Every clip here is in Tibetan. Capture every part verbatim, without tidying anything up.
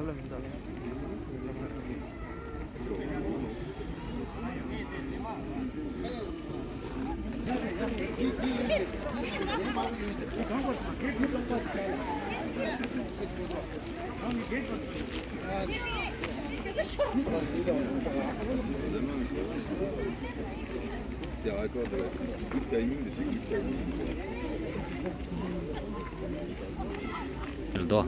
རེད་དོ།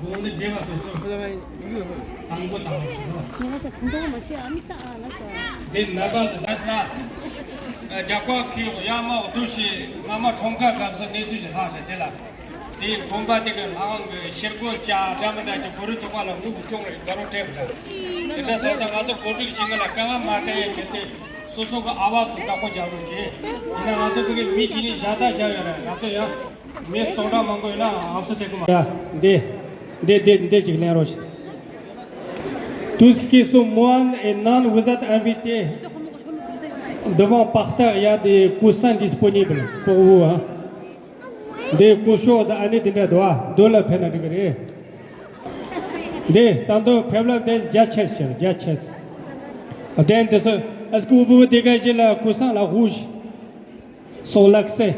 དགོངས་འདི་འགྲེལ་བ་དུ་སོང་། དང་པོ་དང་པོ་ཞིག་ལ། ངས་ད་དུང་མ་ཤེས་ཨ་མི་ད་ཨ་ན་ས། འདི་ནང་པ་ལ་ད་ས་ན། རྒྱ་གར་ཁུལ་ཡར་མར་འགྲོ་ཞིག་མ་མ་ཁྲོམ་ཁ་སྐབས་སུ་གནས་ཚུལ་ཞིག་ལྷག་བྱས་དེ་ལ། དེའི་དགོན་པ་དེ་གི་ལྷ་ཁང་གི་ཤེལ་སྒོ་ལྕགས་འདྲ་མི་འདྲ་གྱི་གོ་རུ་ཚོགས་པ་ལ་དངུལ་གྱི་སྐྱོང་རེ་དགའ་རོགས་སྤྲད་པ་དང་། དེ་འདྲ་སོང་ཙང་ང་ཚོ་གོ་སྒྲིག་བྱེད་མཁན་ལ་དཀའ་ངལ་མ་སྤྲད་ཡ་བྱས་ཏེ་སོ་སོ་གི་ཨ་བ་ཚོ་བདག་པོ་རྒྱག་རོགས་བྱེད། ཡིན་ན་ང་ཚོ་ཕ་གི་མི་གཅིག་ནི་བཞག་ད་བཞག་ཡོད་རེད། ང་ཚོ་ཡང་མི་སྟོང་ཕྲག་མང་པོ་ཡོད་ན་ཨམ་སྲུ་ཐེབས་ཀྱི་མ་རེད། ཡ་འདི་འདི་འདི་འདི་ཅིག་ལེན་རོགས་བྱེད། Tout ce qui se moine et non, vous êtes invités devant parterre, il y a des coussins disponibles pour vous, hein. འདི་སྐུ་ཞབས་ཨ་ནི་འདི་འདྲ་འདུག་ཨ། མདུན་ལ་ཕེབས་ན་འགྲིག་གི་རེད། འདི་ད་དུང་ཕེབས་ལ་འདི་རྒྱ་ཆེ་ཞིང་རྒྱ་ཆེ། Attends, est-ce que vous pouvez dégager le coussin, la rouge, sur l'accès?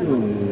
ཨོཾ་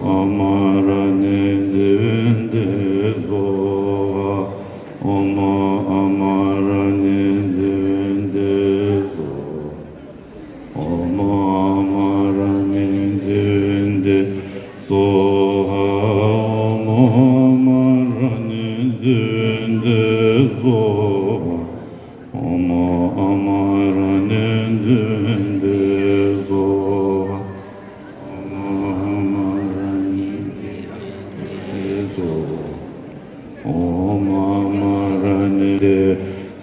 ཨ་མ་ར་ཎི་ཛི་བན་དྷི་སྭཱ་ཧཱ། ཨོཾ་ཨ་མ་ར་ཎི་ཛི་བན་དྷི་སྭཱ་ཧཱ། ཨོཾ་ཨ་མ་ར་ཎི་ཛི་བན་དྷི་སྭཱ་ཧཱ། ཨོཾ་ཨ་མ་ར་ཎི་ཛི་བན་དྷི་སྭཱ་ཧཱ། ཨོཾ་ཨ་མ་ར་ཎི་ཛི་བན་དྷི་སྭཱ་ཧཱ། ཨོཾ་ཨ་མ་ར་ཎི་ཛི་བན་དྷི་སྭཱ་ཧཱ། ཨོཾ་ཨ་མ་ར་ཎི་ཛི་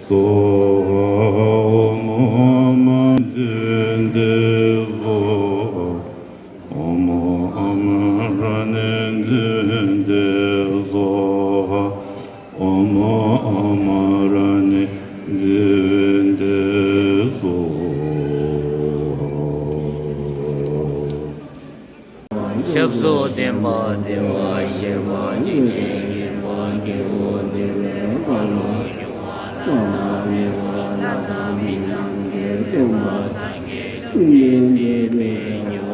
སྭཱ་ཧཱ། ཨོཾ་ཨ་མ་ཛི་བན་དྷི་སྭཱ་ཧཱ། ཨོཾ་ཨ་མ་ར་ཎི་ཛི་བན་དྷི་སྭཱ་ཧཱ། ཨོཾ་ཨ་མ་ར་ཎི་ཛི་བན་དྷི་སྭཱ་ཧཱ། ཞབས་སོར་བརྟན་པ་བདེ་བར་གཤེགས་པ། འཇིག་རྟེན་མཁྱེན་པ་སྐྱེ་བོ་བདེ་བའི་ཁ་ལོ་སྒྱུར་བ། བླ་ན་མེད་པ་ལྷ་དང་མི་རྣམས་ཀྱི་སྟོན་པ་སངས་རྒྱས་བཅོམ་ལྡན་འདས་དཔལ་མགོན་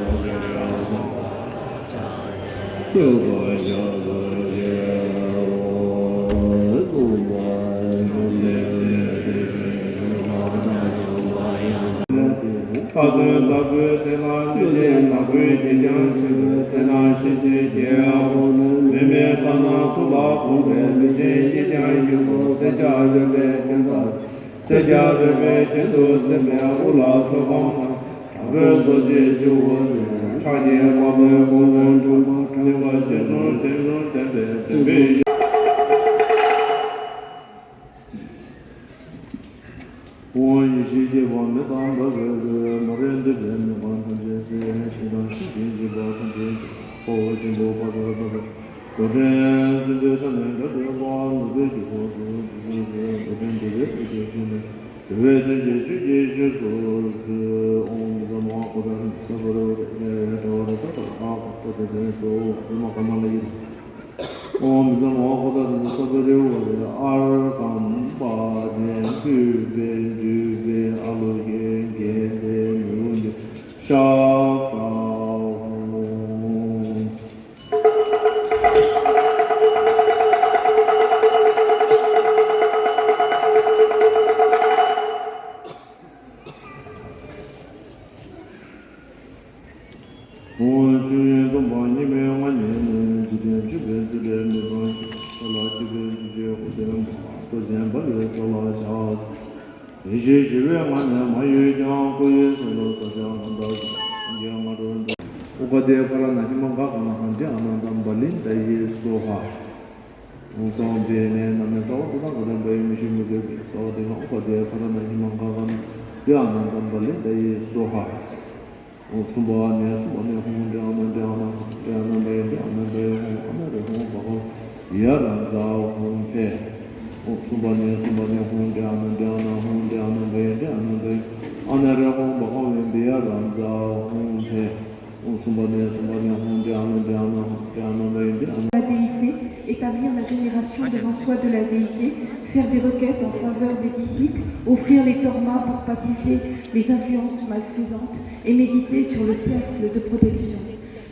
ཁ་ཏོན་དྭགས་པོའི་དེ་ལ་ལུས་ཅན་ནག་པོའི་གྱེས་རྐྱང་ཆེན་པོའི་དེ་ན་ཤིང་ཆེན་གྱི་ཨ་ཁུ་ནི་མེ་མེ་ལྟ་ན་ཐུག་ལ་གོམས་པའི་ལུས་ཅན་གྱེས་རྐྱང་ཡུལ་དུ་སེར་སྐྱ་རོལ་པའི་རྒྱན་དང་། སེར་སྐྱ་རོལ་པའི་རྒྱན་དུ་མཚན་པའི་དབུ་ལ་ཐོད་སྐམ་དང་། དྭགས་པོའི་རྡོ་རྗེ་སྤྱི་བོ་ཅན། ཁྲག་གི་དཔའ་བོའི་ཁོག་ནས་འཁྲུངས་པ་ཁྲག་ལྡན་པ་རྗེ་བཙུན་དྲན་གསུམ་ལྡན་པའི་བྱོན་པའི། ཨོཾ་ཡེ་ཤེས་སྐྱེད་པ་མེ་དང་འབར་བའི་རོས། མ་རིག་འདོད་པའི་མི་དབང་ཐམས་ཅད་སེལ། ཞིང་དང་ཞིང་ཆེན་འཇིགས་པ་ཐམས་ཅད་སེལ། དཔའ་བོ་ཆེན་པོ་དཔའ་རྩལ་འཕེལ་བའི། འགྲོ་དོན་སེམས་དཔའི་མཐའ་ནས་འགྲོ་འདོད་པ། ནོར་བུའི་རྒྱུ་བོ་འགྲོ་འཇིག་རྟེན་འགྲོ་འགྲོ་དོན་འགྲུབ་པའི་ཐུགས་རྗེ་ཆེན་པོས། འགྲོ་བའི་དོན་བྱེད་ཆོས་ཀྱི་རྗེས་སུ་བཟུང་། ཨོཾ་ཛམ་ཨ་ཀོ་ཏ་ས་བ་རོ་ཏེ་ཡ་ཡ་ཏ་བ་ར་ས་ཏ་ཨ་ཀ་ཏ་ཏེ་ཏེ་སོ། ཨོཾ་ཨ་ཀ་མ་ལ་ཡེ། ཨོཾ་ཛམ་ཨ་ཀོ་ཏ་ཏ་ས་བ་རེ་བ་རེ་ཨར་ཀམ་པ་ཏེ་འདུས་པའི་འདུས་པའི་ཨ་ལོ་ཀེ་གེ་ཏེ་ནུ་ཏེ་ཤ་ཀ་ཧོ། ཨོཾ་ཆོས་དབྱིངས་སྟོང་པ་ཉིད་མའི་མངལ་ནས་ནི། འཇིག་རྟེན་ཆོས་ཀྱི་རྩིབས་པའི་མི་ཕམ་ཞིང་། ས་ལ་སྐྱེས་པའི་འཇིགས་བྱེད་དབུ་རྟེན་པ། རྡོ་རྗེ་འབར་བའི་ས་ལ་བྱ་བ་བྱེད། ཡེ་ཤེས་ཞི་བའི་ངང་ནས་མ་གཡོས་ཀྱང་། སྐུ་ཡི་ས་ལ་ས་བྱ་རྣམ་དག་ཅིང་། སངས་རྒྱས་སྔ་དྲོ་འདྲ། ཨུ་ཀ་ཏའི་ཕ་ར་ན་ཧི་མ་ག་ག་ན་ཧ་ཏི་ཨ་ན་ཏ་བ་ལི་ཏ་ཡེ་སྭཱ་ཧཱ། ཨོཾ་སྭ་བྷཱུ་ཏི་ནི་ན་མེ་ས་བ་ཏུ་ཏ་ག་ཏ་བ་ཡེ་མི་ཤི་མི་རྒོད་པའི་ས་བ་ཏི་ན་ཨུ་ཀ་ཏའི་ཕ་ར་ན་ཧི་མ་ག་ག་ན་ཧ་ཏི་ཨ་ན་ཏ་བ་ལི་ཏ་ཡེ་སྭཱ་ཧཱ། ཨོཾ་སུམ་བ་ནི་སུམ་བ་ནི་ཧཱུྃ་ཏེ་ཨ་ན་ཏེ་ཨ་ན་ཧཱུྃ་ཏེ་ཨ་ན་བ་ཡེ་ཏེ་ཨ་ན་བ་ཡེ་ཧཱུྃ། ཨ་ན་རེ་ཧཱུྃ་བ་ཧཱུྃ་ཡ་ར་ཛ་ཧཱུྃ་ཕཊ། ཨོཾ་སུམ་བ་ནི་སུམ་བ་ནི་ཧཱུྃ་ཏེ་ཨ་ན་ཏེ་ཨ་ན་ཧཱུྃ་ཏེ་ཨ་ན་བ་ཡེ་ཏེ་ཨ་ན་བ་ཡེ། ཨ་ན་རེ་ཧཱུྃ་བ་ཧཱུྃ་ཡ་ར་ཛ་ཧཱུྃ་ཕཊ། ཨོཾ་སུམ་བ་ནི་སུམ་བ་ནི་ཧཱུྃ་ཏེ་ཨ་ན་ཏེ་ཨ་ན་ཧཱུྃ་ཏེ་ཨ་ན་བ་ཡེ་ཏེ་ཨ་ན། La déité, établir la vénération devant soi de la déité, faire des requêtes en faveur des disciples, offrir les tormas pour pacifier les influences malfaisantes et méditer sur le cercle de protection.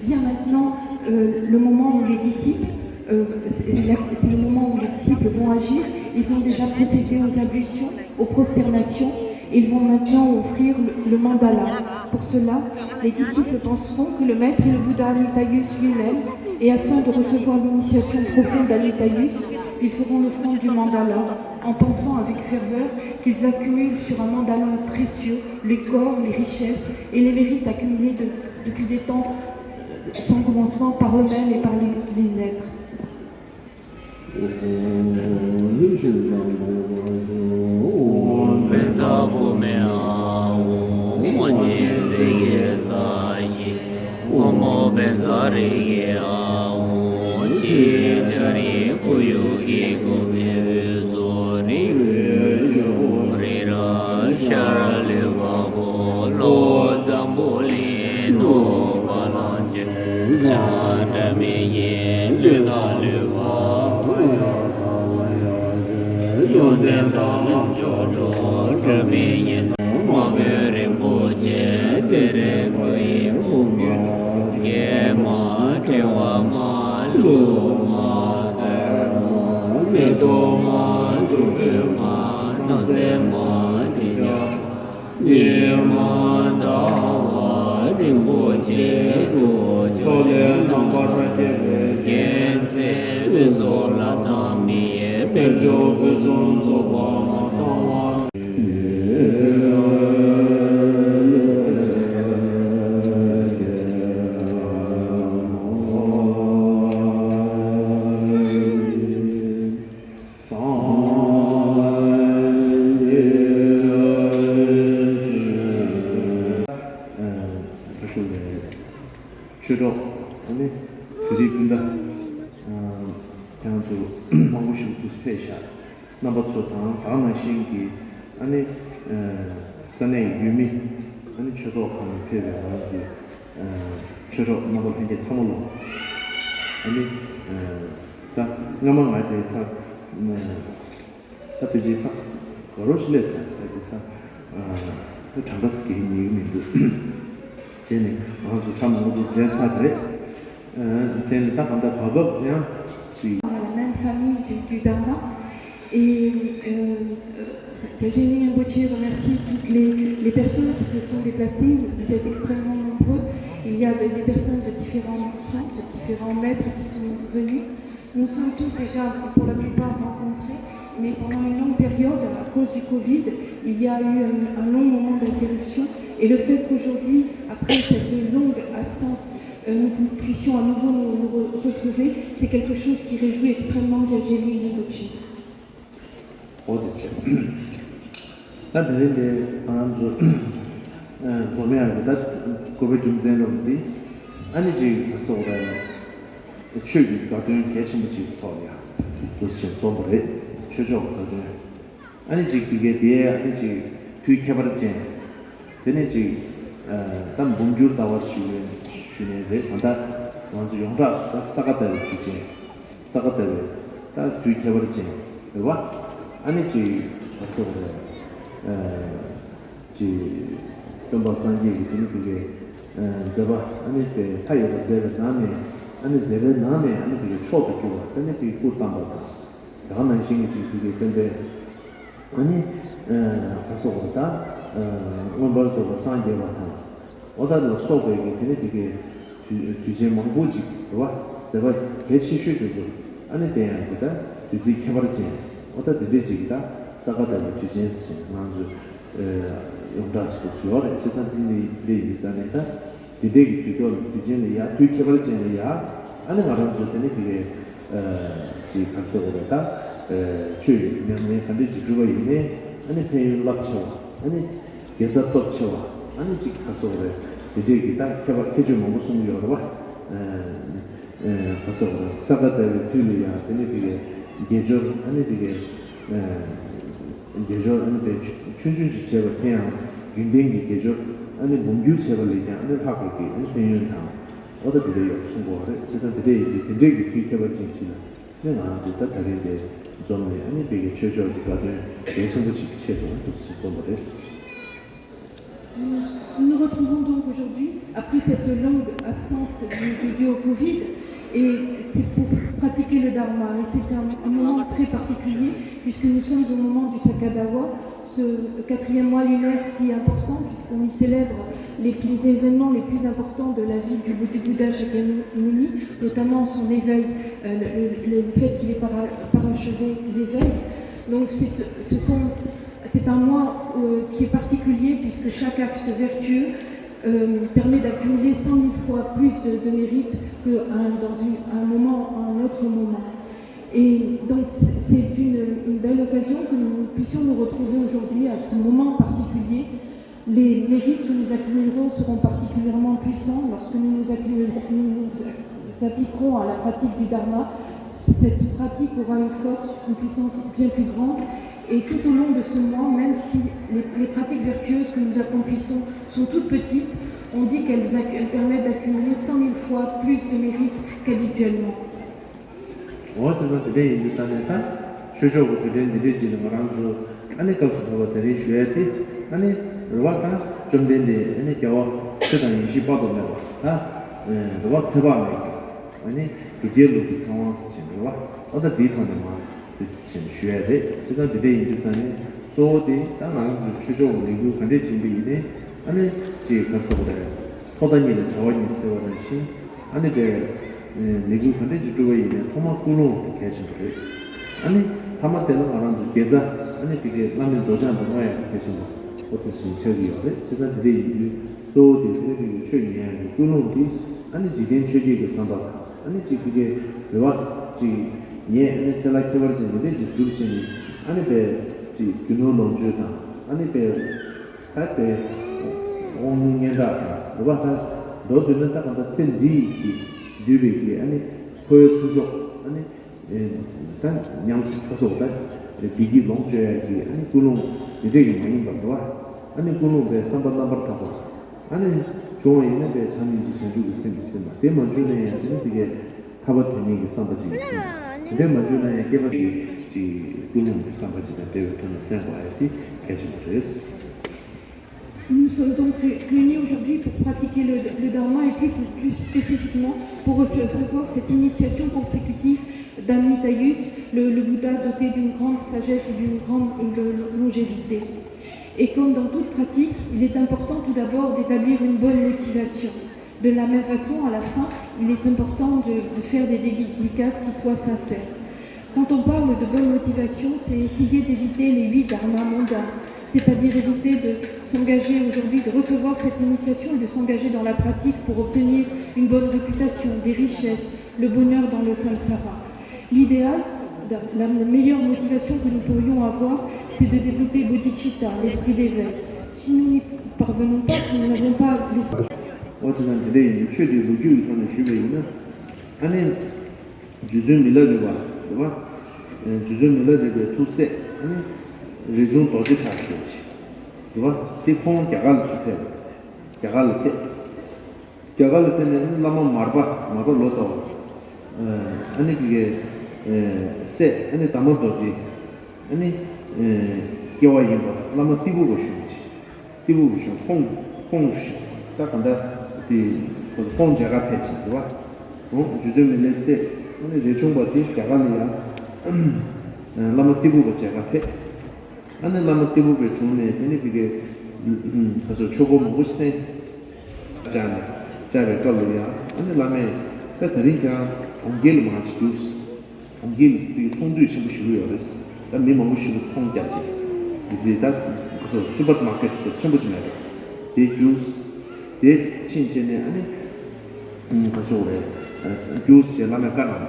Vient maintenant, euh, le moment où les disciples, euh, c'est la- c'est le moment où les disciples vont agir. Ils ont déjà procédé aux ablutions, aux prosternations. Ils vont maintenant offrir le, le mandala. Pour cela, les disciples penseront que le maître est le Bouddha Amityus lui-même, et afin de recevoir l'initiation profonde d'Amityus, ils feront l'offrande du mandala. en pensant avec ferveur qu'ils accumulent sur un mandala précieux les corps, les richesses et les mérites accumulés de- depuis des temps euh, sans commencement par eux-mêmes et par les, les êtres. ཆོས་གྲོགས་ཨ་ནི་བོད་རིགས་སྤུན་ཟླ་ཁྱེད་རང་ཚོ་མང་པོ་ཞིག་འདུག་ཕེབས་ཤག་རྣམ་པ་ཚོ་དང་ད་ག་ནང་བཞིན་གྱི་ཨ་ནི་ས་གནས་ཡུལ་མི་ཨ་ནི་ཆོས་ཚོགས་ཁག་ནས་ཕེབས་པའི་ང་རང་ཚོའི་ཆོས་གྲོགས་རྣམ་པ་ལྷན་རྒྱས་ཚང་མ་ལ་ཨ་ནི་ད་སྔ་མ་ང་དེ་ཚ་ད་ཕལ་ཆེར་ཚ་ག་རོ་ཞིག་ལས་ཚ་ད་དེ་ཚ་ད་གྲངས་ཀ་སྐད་ཉན་གི་མི་འདུག་བྱས་ནས་ང་ཚོ་ཚ་མང་པོ་འདུག་མཇལ་ཚར་རེད། བྱས་ནས་ད་གང་ལྟར་བབ་བབ་ཡང་ཅིག Dans la même famille du, du Dharma. Et euh, euh, Gyalje Rinpoche remercie toutes les, les personnes qui se sont déplacées. Vous êtes extrêmement nombreux. Il y a des, des personnes de différents centres, différents maîtres qui sont venus. Nous sommes tous déjà, pour la plupart, rencontrés, mais pendant une longue période, à cause du covid, il y a eu un, un long moment d'interruption. Et le fait qu'aujourd'hui, après cette longue absence, euh, nous pu- puissions à nouveau nous, nous re- retrouver, c'est quelque chose qui réjouit extrêmement Gyalje Rinpoche. ཨོ་དེ་བྱས། ད་དེ་རིང་འདི་ང་རང་ཚོ་ཨ་འཛོམས་ཡག་གི་ད་དགོས་པའི་རྒྱུ་མཚན་རུ་འདི་ཨ་ནི་ཅིག་ག་སོགས་རེད། ཆོས་ཀྱི་དགའ་སྟོན་གལ་ཆེན་པོ་ཅིག་ཐོག་ལ་ཡང་འདུ་ཞིང་འཛོམས་པ་རེད། ཆོས་ཕྱོགས་ཀྱི་དགའ་སྟོན་ཨ་ནི་ཅིག་དེ་གའི་དེའི་ཨ་ནི་ཅིག་དུས་ཁྱད་པར་ཅན། དེ་ནས་ཅིག་ཨ་ད་འབུམ་འགྱུར་ཟླ་བ་ཞུ་བའི་ཞུ་ནས་རེད། ད་ལྟ་ང་ཚོ་ཡོངས་གྲགས་སུ་ད་ས་ག་ཟླ་བའི་དུས་ཆེན། ས་ག་ཟླ་བའི་ད་དུས་ཁྱད་པར་ཅན་རེད་བ། ཨ་ནི་ཅིག་ག་ཟེར་དགོས་རེད། ཨ་ཅིག་སྟོན་པ་སངས་རྒྱས་ཀྱི་དེ་ནི་དེ་གའི་ཨ་མཛད་པ་ཨ་ནི་དཔེ་མཐའ་ཡས་པ་མཛད་པའི་ནང་ནས་ཨ་ནི་མཛད་པའི་ནང་ནས་ཨ་ནི་དེ་གའི་མཆོག་ཏུ་གྱུར་པ་ཨ་ནི་དེ་གའི་སྐུ་བལྟམས་པ་དང་། ད་ག་ནང་བཞིན་གྱི་ཅིག་དེ་གའི་སྟོན་པའི་ཨ་ནི་ཨ་ག་ཟེར་དགོས་རེད། ད་ཨ་མངོན་པར་རྫོགས་པར་སངས་རྒྱས་པ་དང་། འོ་ད་ལ་སོགས་པའི་གི་དེ་ནི་དེ་གའི་དུས་དུས་ཆེན་མང་པོ་ཅིག་རེད་བ། མཛད་པ་གལ་ཆེ་ཤོས་དེ་ཚོ་ཨ་ནི་དེ་ཡང་དེ་ད་དུས་ཚིགས་ཁྱད་པར་ཅན། འོ་ད་དེ་འདྲས་ཅིག་ད་ས་ག་ཟླ་བའི་དུས་ཆེན་ཟེར་ང་ཚོ་ཨ་ཡོངས་གྲགས་སུ་ཡོད་རེད། བྱས་ཙང་དེ་ནི་འདྲས་ཡིན་ཙང་ནས་ད། དེ་འདྲའི་གི་དུས་ཐོག་དུས་ཆེན་ལ་ཡ་དུས་ཁྱད་པར་ཅན་ལ་ཡ་ཨ་ནི་ང་རང་ཚོ་དེ་ནི་དེ་གའི་ཅིག་ག་རེ་ཟེར་དགོས་རེད། ད་ཆོས་ཀྱི་ཉམས་ལེན་ག་འདྲས་ཅིག་སྒྲུབ་པ་ཡིན་ནའི་ཨ་ནི་ཕན་ཡོན་རླབས་ཆེ་བ། ཨ་ནི་དགེ་རྩ་སྟོབས་ཆེ་བ། ཨ་ནི་ཅིག་ག་རེ་ཟེར་དགོས་རེད། དེ་འདྲའི་གི་ད་ཁྱད་པར་ཁྱད་ཆོས་མང་པོ་གསུངས་ཡོད་རེད་བ། ག་རེ་ཟེར་དགོས་རེད། ས་ག་ཟླ་བའི་དུས་ལ་ཡ་དེ་ནི་དེ་གའི་དགེ་སྦྱོར་ཨ་ནི་དེ་གའི་དགེ་སྦྱོར་ཨ་ནི་དཔེ་ཆུང་ཆུང་ཅིག་བྱས་པ་དེ་ཡང་རྒྱུན་ལྡན་གྱི་དགེ་སྦྱོར་ཨ་ནི་འབུམ་འགྱུར་བྱས་པ་ལས་ཀྱང་ཨ་ནི་ལྷག་པའི་གི་ཨ་ནི་ཕན་ཡོན་དང་། འོ་ད་དེ་འདྲ་ཡོད་གསུང་གི་ཡོད་རེད། བྱས་ཙང་དེ་འདྲ་ཡིན་དུས་དེ་འདྲའི་གི་དུས་ཁྱད་པར་ཅན་ཞིག་ལ་ནི་ང་རང་ཚོ་ད་ད་རིང་དེ་འཛོམས་ནས་ཨ་ནི་དཔེ་གི་ཆོས་ཕྱོགས་ཀྱི་དགའ་སྟོན་གལ་ཆེན་པོ་ཞིག་ཆེད་དུ་འདུག་སེ་འཛོམས་པ་རེད། Nous nous retrouvons donc aujourd'hui, après cette longue absence due, due au covid, et c'est pour pratiquer le Dharma. Et c'est un, un moment très particulier, puisque nous sommes au moment du Sakadawa, ce quatrième mois lunaire si important, puisqu'on y célèbre les, les événements les plus importants de la vie du, du Bouddha Shakyamuni, notamment son éveil, euh, le, le- le fait qu'il ait para- parachevé l'éveil. Donc c'est, ce sont, c'est un mois euh, qui est particulier puisque chaque acte vertueux euh, permet d'accumuler cent mille fois plus de, de mérite que un- dans une- un moment, un autre moment. Et donc c'est une, une belle occasion que nous puissions nous retrouver aujourd'hui à ce moment particulier. Les mérites que nous accumulerons seront particulièrement puissants lorsque nous nous, accumulerons- nous nous appliquerons à la pratique du Dharma. Cette pratique aura une force, une puissance bien plus grande. Et tout au long de ce mois, même si les, les pratiques vertueuses que nous accomplissons sont toutes petites, on dit qu'elles accu- elles permettent d'accumuler cent mille fois plus de mérites qu'habituellement. འོ་ཙི་ཙི་དེ་འདྲ་ཡིན་དུས་ཙང་ནས། ད་ཆོས་ཕྱོགས་ཀྱི་དུས་དྲན་འདི་འདྲའི་ཅིག་ལ་ང་རང་ཚོ་ཨ་ནི་སྐབས་སུ་བབས་པ་དེ་རིང་ཞུ་ཡ་དེ། ཨ་ནི་རེ་བ་དང་བཅོམ་ལྡན་འདས་ཨ་ནི་རྒྱལ་བ་ཚེ་དང་ཡེ་ཤེས་དཔག་ཏུ་མེད་པ། ད་རེ་བ་ཚེ་དཔག་མེད་ཀྱི་ཨ་ནི་སྒྲུབ་བརྒྱུད་ལུགས་ཀྱི་ཚེ་དབང་ཟེར་བཞིན་རེ་བ། ཨ་ད་འདིའི་ཐོག་ནས་མར་དེ་བཞིན་ཞུ་ཡ་རེད། བྱས་ཙང་དེ་འདྲ་ཡིན་དུས་ཙང་ནས་གཙོ་བོ་དེ་ད་ང་རང་ཚོའི་ཆོས་ཕྱོགས་ཀྱི་ལས་འགུལ་ག་འདྲས་བྱེད་པ་ཡིན་ནའི། ཨ་ནི་ཅིག་ག་རེ་ཟེར་དགོས་རེད། ཐོག་མཐའ་གཉིས་ལ་བྱ་བ་གཉིས་ཟེར་བ་ནང་བཞིན། ཨ་ནི་དེ་ལས་འགུལ་ག་འདྲས་ཅིག་སྒྲུབ་པ་ཡིན་ནའི་ཐོག་མར་ཀུན་སློང་དེ་གལ་ཆེན་པོ་རེད། ཨ་ནི་མཐའ་མ་དེ་ལ་ང་རང་ཚོ་དགེ་རྩ། ཨ་ནི་དེ་གའི་བླ་མའི་མཛོད་བྱང་དུ་བསྔོ་ཡག་གལ་ཆེན་པོ་འོ་དེ་བཞིན་ཆགས་ཀྱི་ཡོད་རེད། བྱས་ཙང་དེ་འདྲ་ཡིན་དུས་གཙོ་བོ་དེ་དེ་རིང་གི་ཆོས་ཉན་ཡག་གི་ཀུན་སློང་དེ། ཨ་ནི་འཇིག་རྟེན་ཆོས་བརྒྱད་ཀྱི་བསམ་པ་དང་། ཨ་ནི་ཅིག་དེ་གའི་རེ་བ་ཅིག་ངས་ཨ་ནི་ཚེ་ལ་ཁྱད་པར་ཅན་འདི་འདྲས་ཅིག་སྒྲུབ་བྱས་ནས། ཨ་ནི་དཔེ་ཅིག་རྒྱུ་ནོར་ལོངས་སྤྱོད་དང་། ཨ་ནི་དཔེ་ད་དཔེ་དབང་ལུང་སྙན་གྲགས་དང་རེ་བ་དང་། མདོར་བསྡུས་ན་ད་གང་ལྟར་ཚེ་འདི་ཡི་གི་འདུས་པའི་གི་ཨ་ནི་འཁོར་བའི་ཕུན་ཚོགས། ཨ་ནི་ད་ཉམས་སུ་ཁ་སོགས་ད་བདེ་སྐྱིད་ལོངས་སྤྱོད་ཡག་གི་ཨ་ནི་ཀུན་སློང་འདི་འདྲས་ཀྱི་མ་ཡིན་པར་རེ་བ། ཨ་ནི་ཀུན་སློང་དཔེ་བསམ་པ་རྣམ་པར་དག་པ། ཨ་ནི་བྱུང་བ་ཡིན་ན་དཔེ་བྱམས་སྙིང་རྗེ་བྱང་ཆུབ་ཀྱི་སེམས་ཀྱིས་ཟིན་པ། དེ་མ་བྱུང་ན་ཡང་ཨ་ནི་དེ་གའི་ཐར་པ་དོན་གཉེར་གྱི་བསམ་པ་ཅིག་གིས་ཟིན་པ། དེ་འདྲ་མ་བྱུང་ན་ཡང་སྐྱེས་པ་ཅིག་ཅིག་ཀུན་སློང་གི་བསམ་པ་ཅིག་དང་འབྲེལ་བའི་ཐོག་ནས་གསན་དགོས་ཡ་དེ་གལ་ཆེན་པོ་རེད། Nous sommes donc ré- réunis aujourd'hui pour pratiquer le, le dharma et puis plus, plus spécifiquement pour recevoir cette initiation consécutive d'Amitaïus, le, le Bouddha doté d'une grande sagesse et d'une grande euh, longévité. Et comme dans toute pratique, il est important tout d'abord d'établir une bonne motivation. De la même façon, à la fin, il est important de, de faire des dédicaces qui soient sincères. Quand on parle de bonne motivation, c'est essayer d'éviter les huit dharmas mondains, c'est-à-dire éviter de s'engager aujourd'hui, de recevoir cette initiation et de s'engager dans la pratique pour obtenir une bonne réputation, des richesses, le bonheur dans le samsara. L'idéal, la meilleure motivation que nous pourrions avoir, c'est de développer bodhicitta, l'esprit d'éveil. Si nous n'y parvenons pas, si nous n'avons pas l'esprit. འོ་ཙི་ཙི་དེ་འདྲ་ཡིན་དུས་ཆོས་དེ་ལོ་རྒྱུས་ཀྱི་ཐོག་ནས་ཞུས་པ་ཡིན་ན། ཨ་ནི། རྗེ་བཙུན་མི་ལ་རས་པ་རེད་པ། རྗེ་བཙུན་མི་ལ་རས་པའི་ཐུགས་སྲས་ཨ་ནི་རས་ཆུང་རྡོ་རྗེ་གྲགས་ཞུ་བ་ཅིག་རེད་པ། དེ་ཁོང་རྒྱ་གར་ལ་ཚུར་ཕེབས། རྒྱ་གར་ལ་ཕེབས། རྒྱ་གར་ལ་ཕེབས་ནས་ཨ་ནི་བླ་མ་མར་པ། མར་པ་ལོ་ཙཱ་བ། ཨ་ནི་གི་སྲས་ཨ་ནི་དར་མ་རྡོ་རྗེ། ཨ་ནི་སྐྱེ་བ་ཡིན་པ་བླ་མ་ཏི་ཕུ་པ་ཞུ་བ་ཅིག་ཏི་ཕུ་པ་ཞུ། ཁོང་ཁོང་ད་ག་འདྲ་དེ་ཁོང་མཇལ་ཁ་ཕེབས་ཟིན་འདུག་པ། ཁོང་རྗེ་བཙུན་མི་ལའི་སྲས་ཨ་ནི་རས་ཆུང་པ་དེ་རྒྱ་གར་ལ་ཡང་བླ་མ་ཏི་ཕུ་པ་མཇལ་ཁ་ཕེབས། ཨ་ནི་བླ་མ་ཏི་ཕུ་པའི་དྲུང་ནས་དེ་ནི་བི་གའི་ཁ་སོ་ཆོས་འཁོར་མང་པོ་གསན། བཅར་ནས་བཅར་བའི་སྐབས་ལ་ཡང་ཨ་ནི་བླ་མས་ད་དེ་རིང་ཁྱེད་རང་གྲོང་ཁྱེར་ལ་མར་ཅིག་རྒྱུགས། གྲོང་ཁྱེར་དེའི་ཚོང་འདུས་ཆེན་པོ་ཞིག་ཡོད་རེད། ད་མི་མང་པོ་ཞིག་ལ་ཚོང་རྒྱག་ཅིང་། དེ་དེ་ད་སུ་པར་མར་ཀེཊ་སུ་ཆེན་པོ་ཅིག་མེད་རེད། དེ་རྒྱུགས། དེ་ཕྱིན་བྱས་ནས་ཨ་ནི་ག་ཚོད་རེད། རྒྱུགས་ཞེས་བླ་མས་བཀའ་གནང་།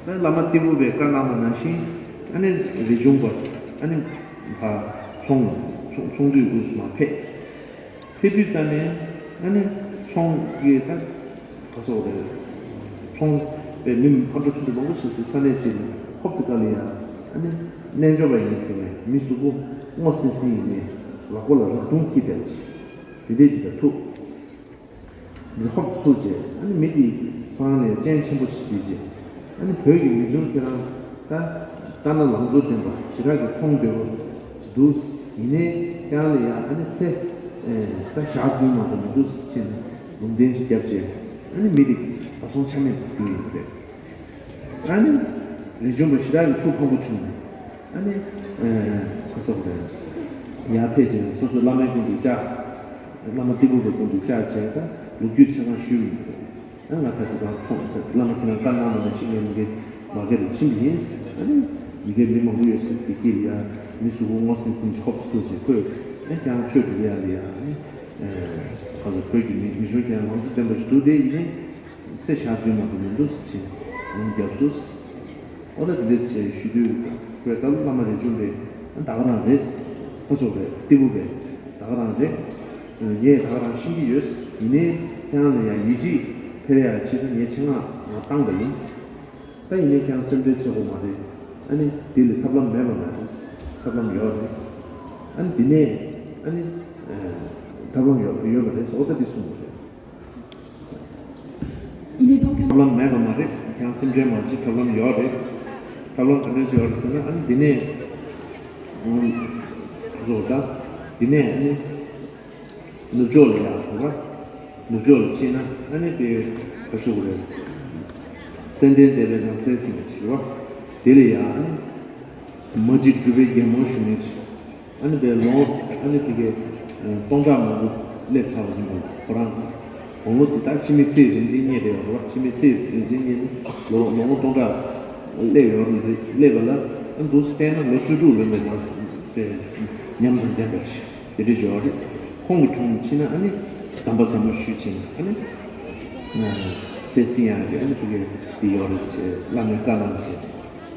ད་བླ་མ་ཏི་ཕུ་པས་བཀའ་གནང་བ་ནང་བཞིན་ཨ་ནི་རས་ཆུང་པ་ཨ་ནི་ཕ་ཚོང་ཚོང་འདུས་དུ་མར་ཕེབས། ཕེབས་དུས་ཙམ་ནས་ཨ་ནི་ཚོང་གི་ད་ག་སོགས་རེད། ཚོང་པའི་མི་ཕར་འགྲོ་ཚུར་འགྲོ་མང་པོ་བྱེད་སའི་ས་གནས་ཅིག་ལ་ཧོབ་ཏེ་ཀ་ལ་ཡ་ཨ་ནི་རྣལ་འབྱོར་པ་ཡིན་ཟེར་ནས་མི་གཟུགས་པོ་སྔོ་སིང་སིང་ཡིན་ནས་ལག་པ་ལ་རག་དུང་འཁྱེར་བསྡད་པ་ཅིག་དེ་འདྲས་ཅིག་ལ་ཐུག་འདི་ཧོབ་ཏེ་ཐུག་རྗེས་ཨ་ནི་མི་དེ་ཁོ་རང་ནས་སྤྱན་ཆེན་པོ་ཞིག་གཟིགས་རྗེས་ཨ་ནི་བོད་ཀྱི་མི་ཆུང་ཁྱེད་རང་ད་ལྟ་ན་ལང་ཚོ་ལྡན་པ་ཞེ་དྲག་གི་མཐོང་འདོད་པོ་ཞིག་འདུག་ཡིན་ནའི་ཁྱེད་རང་ལ་ཡང་ཨ་ནི་ཚེ་ད་ཞག་བདུན་མ་གཏོགས་མི་འདུག་ཅེས་ལུང་བསྟན་ཞིག་བརྒྱབ་རྗེས་ཨ་ནི་མི་དེ་ག་སོང་ཆ་མེད་དུ་གྱུར་ཡོད་པ་རེད། ཨ་ནི་རས་ཆུང་པ་ཞེ་དྲག་གི་ཐུགས་ཕངས་པོ་བྱུང་ནས་ཨ་ནི་ག་སོགས་རེད། ཡར་ཕེབས་ཅིང་སོ་སོའི་བླ་མའི་སྐུ་མདུན་བཅར། བླ་མ་ཏི་ཕུ་པའི་སྐུ་མདུན་བཅར་བྱས་ད་ལོ་རྒྱུས་ཆ་ཚང་ཞུས་མི་འདུག་ཨ་ང་ད་དེ་ག་ཚོང་བླ་མ་ཁྱེད་རང་བཀའ་གནང་བ་ནང་བཞིན་ངས་མི་དགེ་མ་དགེ་ལ་ཕྱིན་པ་ཡིན། ཨ་ནི་ ཡི་གེ་མི་མང་པོ་ཡོད་སྲིད་དེ་སྐྱིད་ཡ། མི་གཟུགས་པོ་ངོ་སྲིད་སྲིད་ཅིག་ཧོབ་ཏུ་ཐུག་ཅིག་ཁོས་ཨེ་ཀྱང་ཆོས་སྒྲུབ་ཡ་ལ་ཡ་ཨེ་ཁ་ཚོ་བོད་ཀྱི་མི་མི་ཤོར་ཀྱང་མང་གཙོ་ལྡན་པ་ཞིག་འདུག་དེ་ཡིན་ནའི་ཚེ་ཞག་བདུན་མ་གཏོགས་མི་འདུག་ཟེར་ཅིང་ཡང་རྒྱབ་སོ། ཨོ་ད་དེ་འདྲས་ཞེས་ཞུ་དུས་ཁོས་སྐབས་བླ་མ་རས་ཆུང་རེད། ད་ག་རང་རེད། ཁ་ཚོ་རེད་ཏི་བུ་རེད། ད་ག་རང་རེད། ངས་ད་ག་རང་ཤེས་ཀྱི་ཡོད། ཡིན་ནའི་ཁྱེད་རང་ལ་ཡང་ཡིད་ཆེས་འཕེར་ཡ་ཆེད་དུ་ངས་ཆེད་མངགས་བཏང་པ་ཡིན། ད་ཡིན་ནའི་ཁྱེད་རང་སེམས་ཁྲལ་བྱེད་དགོས་མ་རེད། ཨ་ནི་འདི་ལ་ཐབས་ལམ་མེད་པ་མ་རེད། ཐབས་ལམ་ཡོད་རེད། ཨ་ནི་འདི་ནས་ཨ་ནི་ཐབས་ལམ་ཡོད་ཡོད་པ་རེད། ཨོ་ད་འདི་གསུངས་པ་རེད། Il est donc ཐབས་ལམ་མེད་པ་མ་རེད། ཁྱེད་རང་སེམས་ཁྲལ་མ་བྱེད། ཐབས་ལམ་ཡོད་རེད། ཐབས་ལམ་ག་འདྲ་ཞིག་ཡོད་རེད་ཟེར་ན་ཨ་ནི་འདི་ནས་བཟོ་ད་འདི་ནས་ཨ་ནི། ནུབ་ཕྱོགས་ལ་ཡ་རེད་བ། ནུབ་ཕྱོགས་ལ་ཕྱིན་ན་ཨ་ནི་དེ་ག་ཞུ་དགོས་རེད། ཙན་དན་བཟླས་པའི་ནང་ཚན་ཟིན་པ་ཞིག་རེད་བ། དེ་ལ་ཡ་ཨ་ནི་མ་གཅིག་གྲུབ་པའི་རྒྱལ་མོ་ཞུ་མཁན་ཞིག་ཨ་ནི་དེ་ལོ་ཨ་ནི་དེ་གའི་སྟོང་ཕྲག་མང་པོ་སླེབས་ཚར་བ་ཡིན་པ་ཁོ་རང་དགུང་ལོ་དེ་དག་འཆི་མེད་ཚེ་རིང་འཛིན་བརྙེས་བསྡད་ཡོད་རེད་བ། འཆི་མེད་ཚེ་རིང་འཛིན་བརྙེས་ནས་ལོ་ལོ་ངོ་སྟོང་ཕྲག་སླེབས་ཡོད་རེད། སླེབས་པ་ལ་ཨ་འདུག་སེ་བལྟས་ན་ལོ་བཅུ་དྲུག་ལོན་པའི་ནང་དེ་ཉམས་དང་ལྡན་པ་ཞིག་དེ་འདྲ་ཡོད་རེད། ཁོང་གི་དྲུང་ཕྱིན་ན་ཨ་ནི་གདམས་པ་ཟབ་མོ་ཞུས་ཕྱིན་ཨ་ནི་ཚེ་སྲིད་ཡང་གི་ཨ་ནི་ཕ་གི་འདི་ཡོད་རེད་ཅེས་བླ་མའི་བཀའ་གནང་ཕྱིན།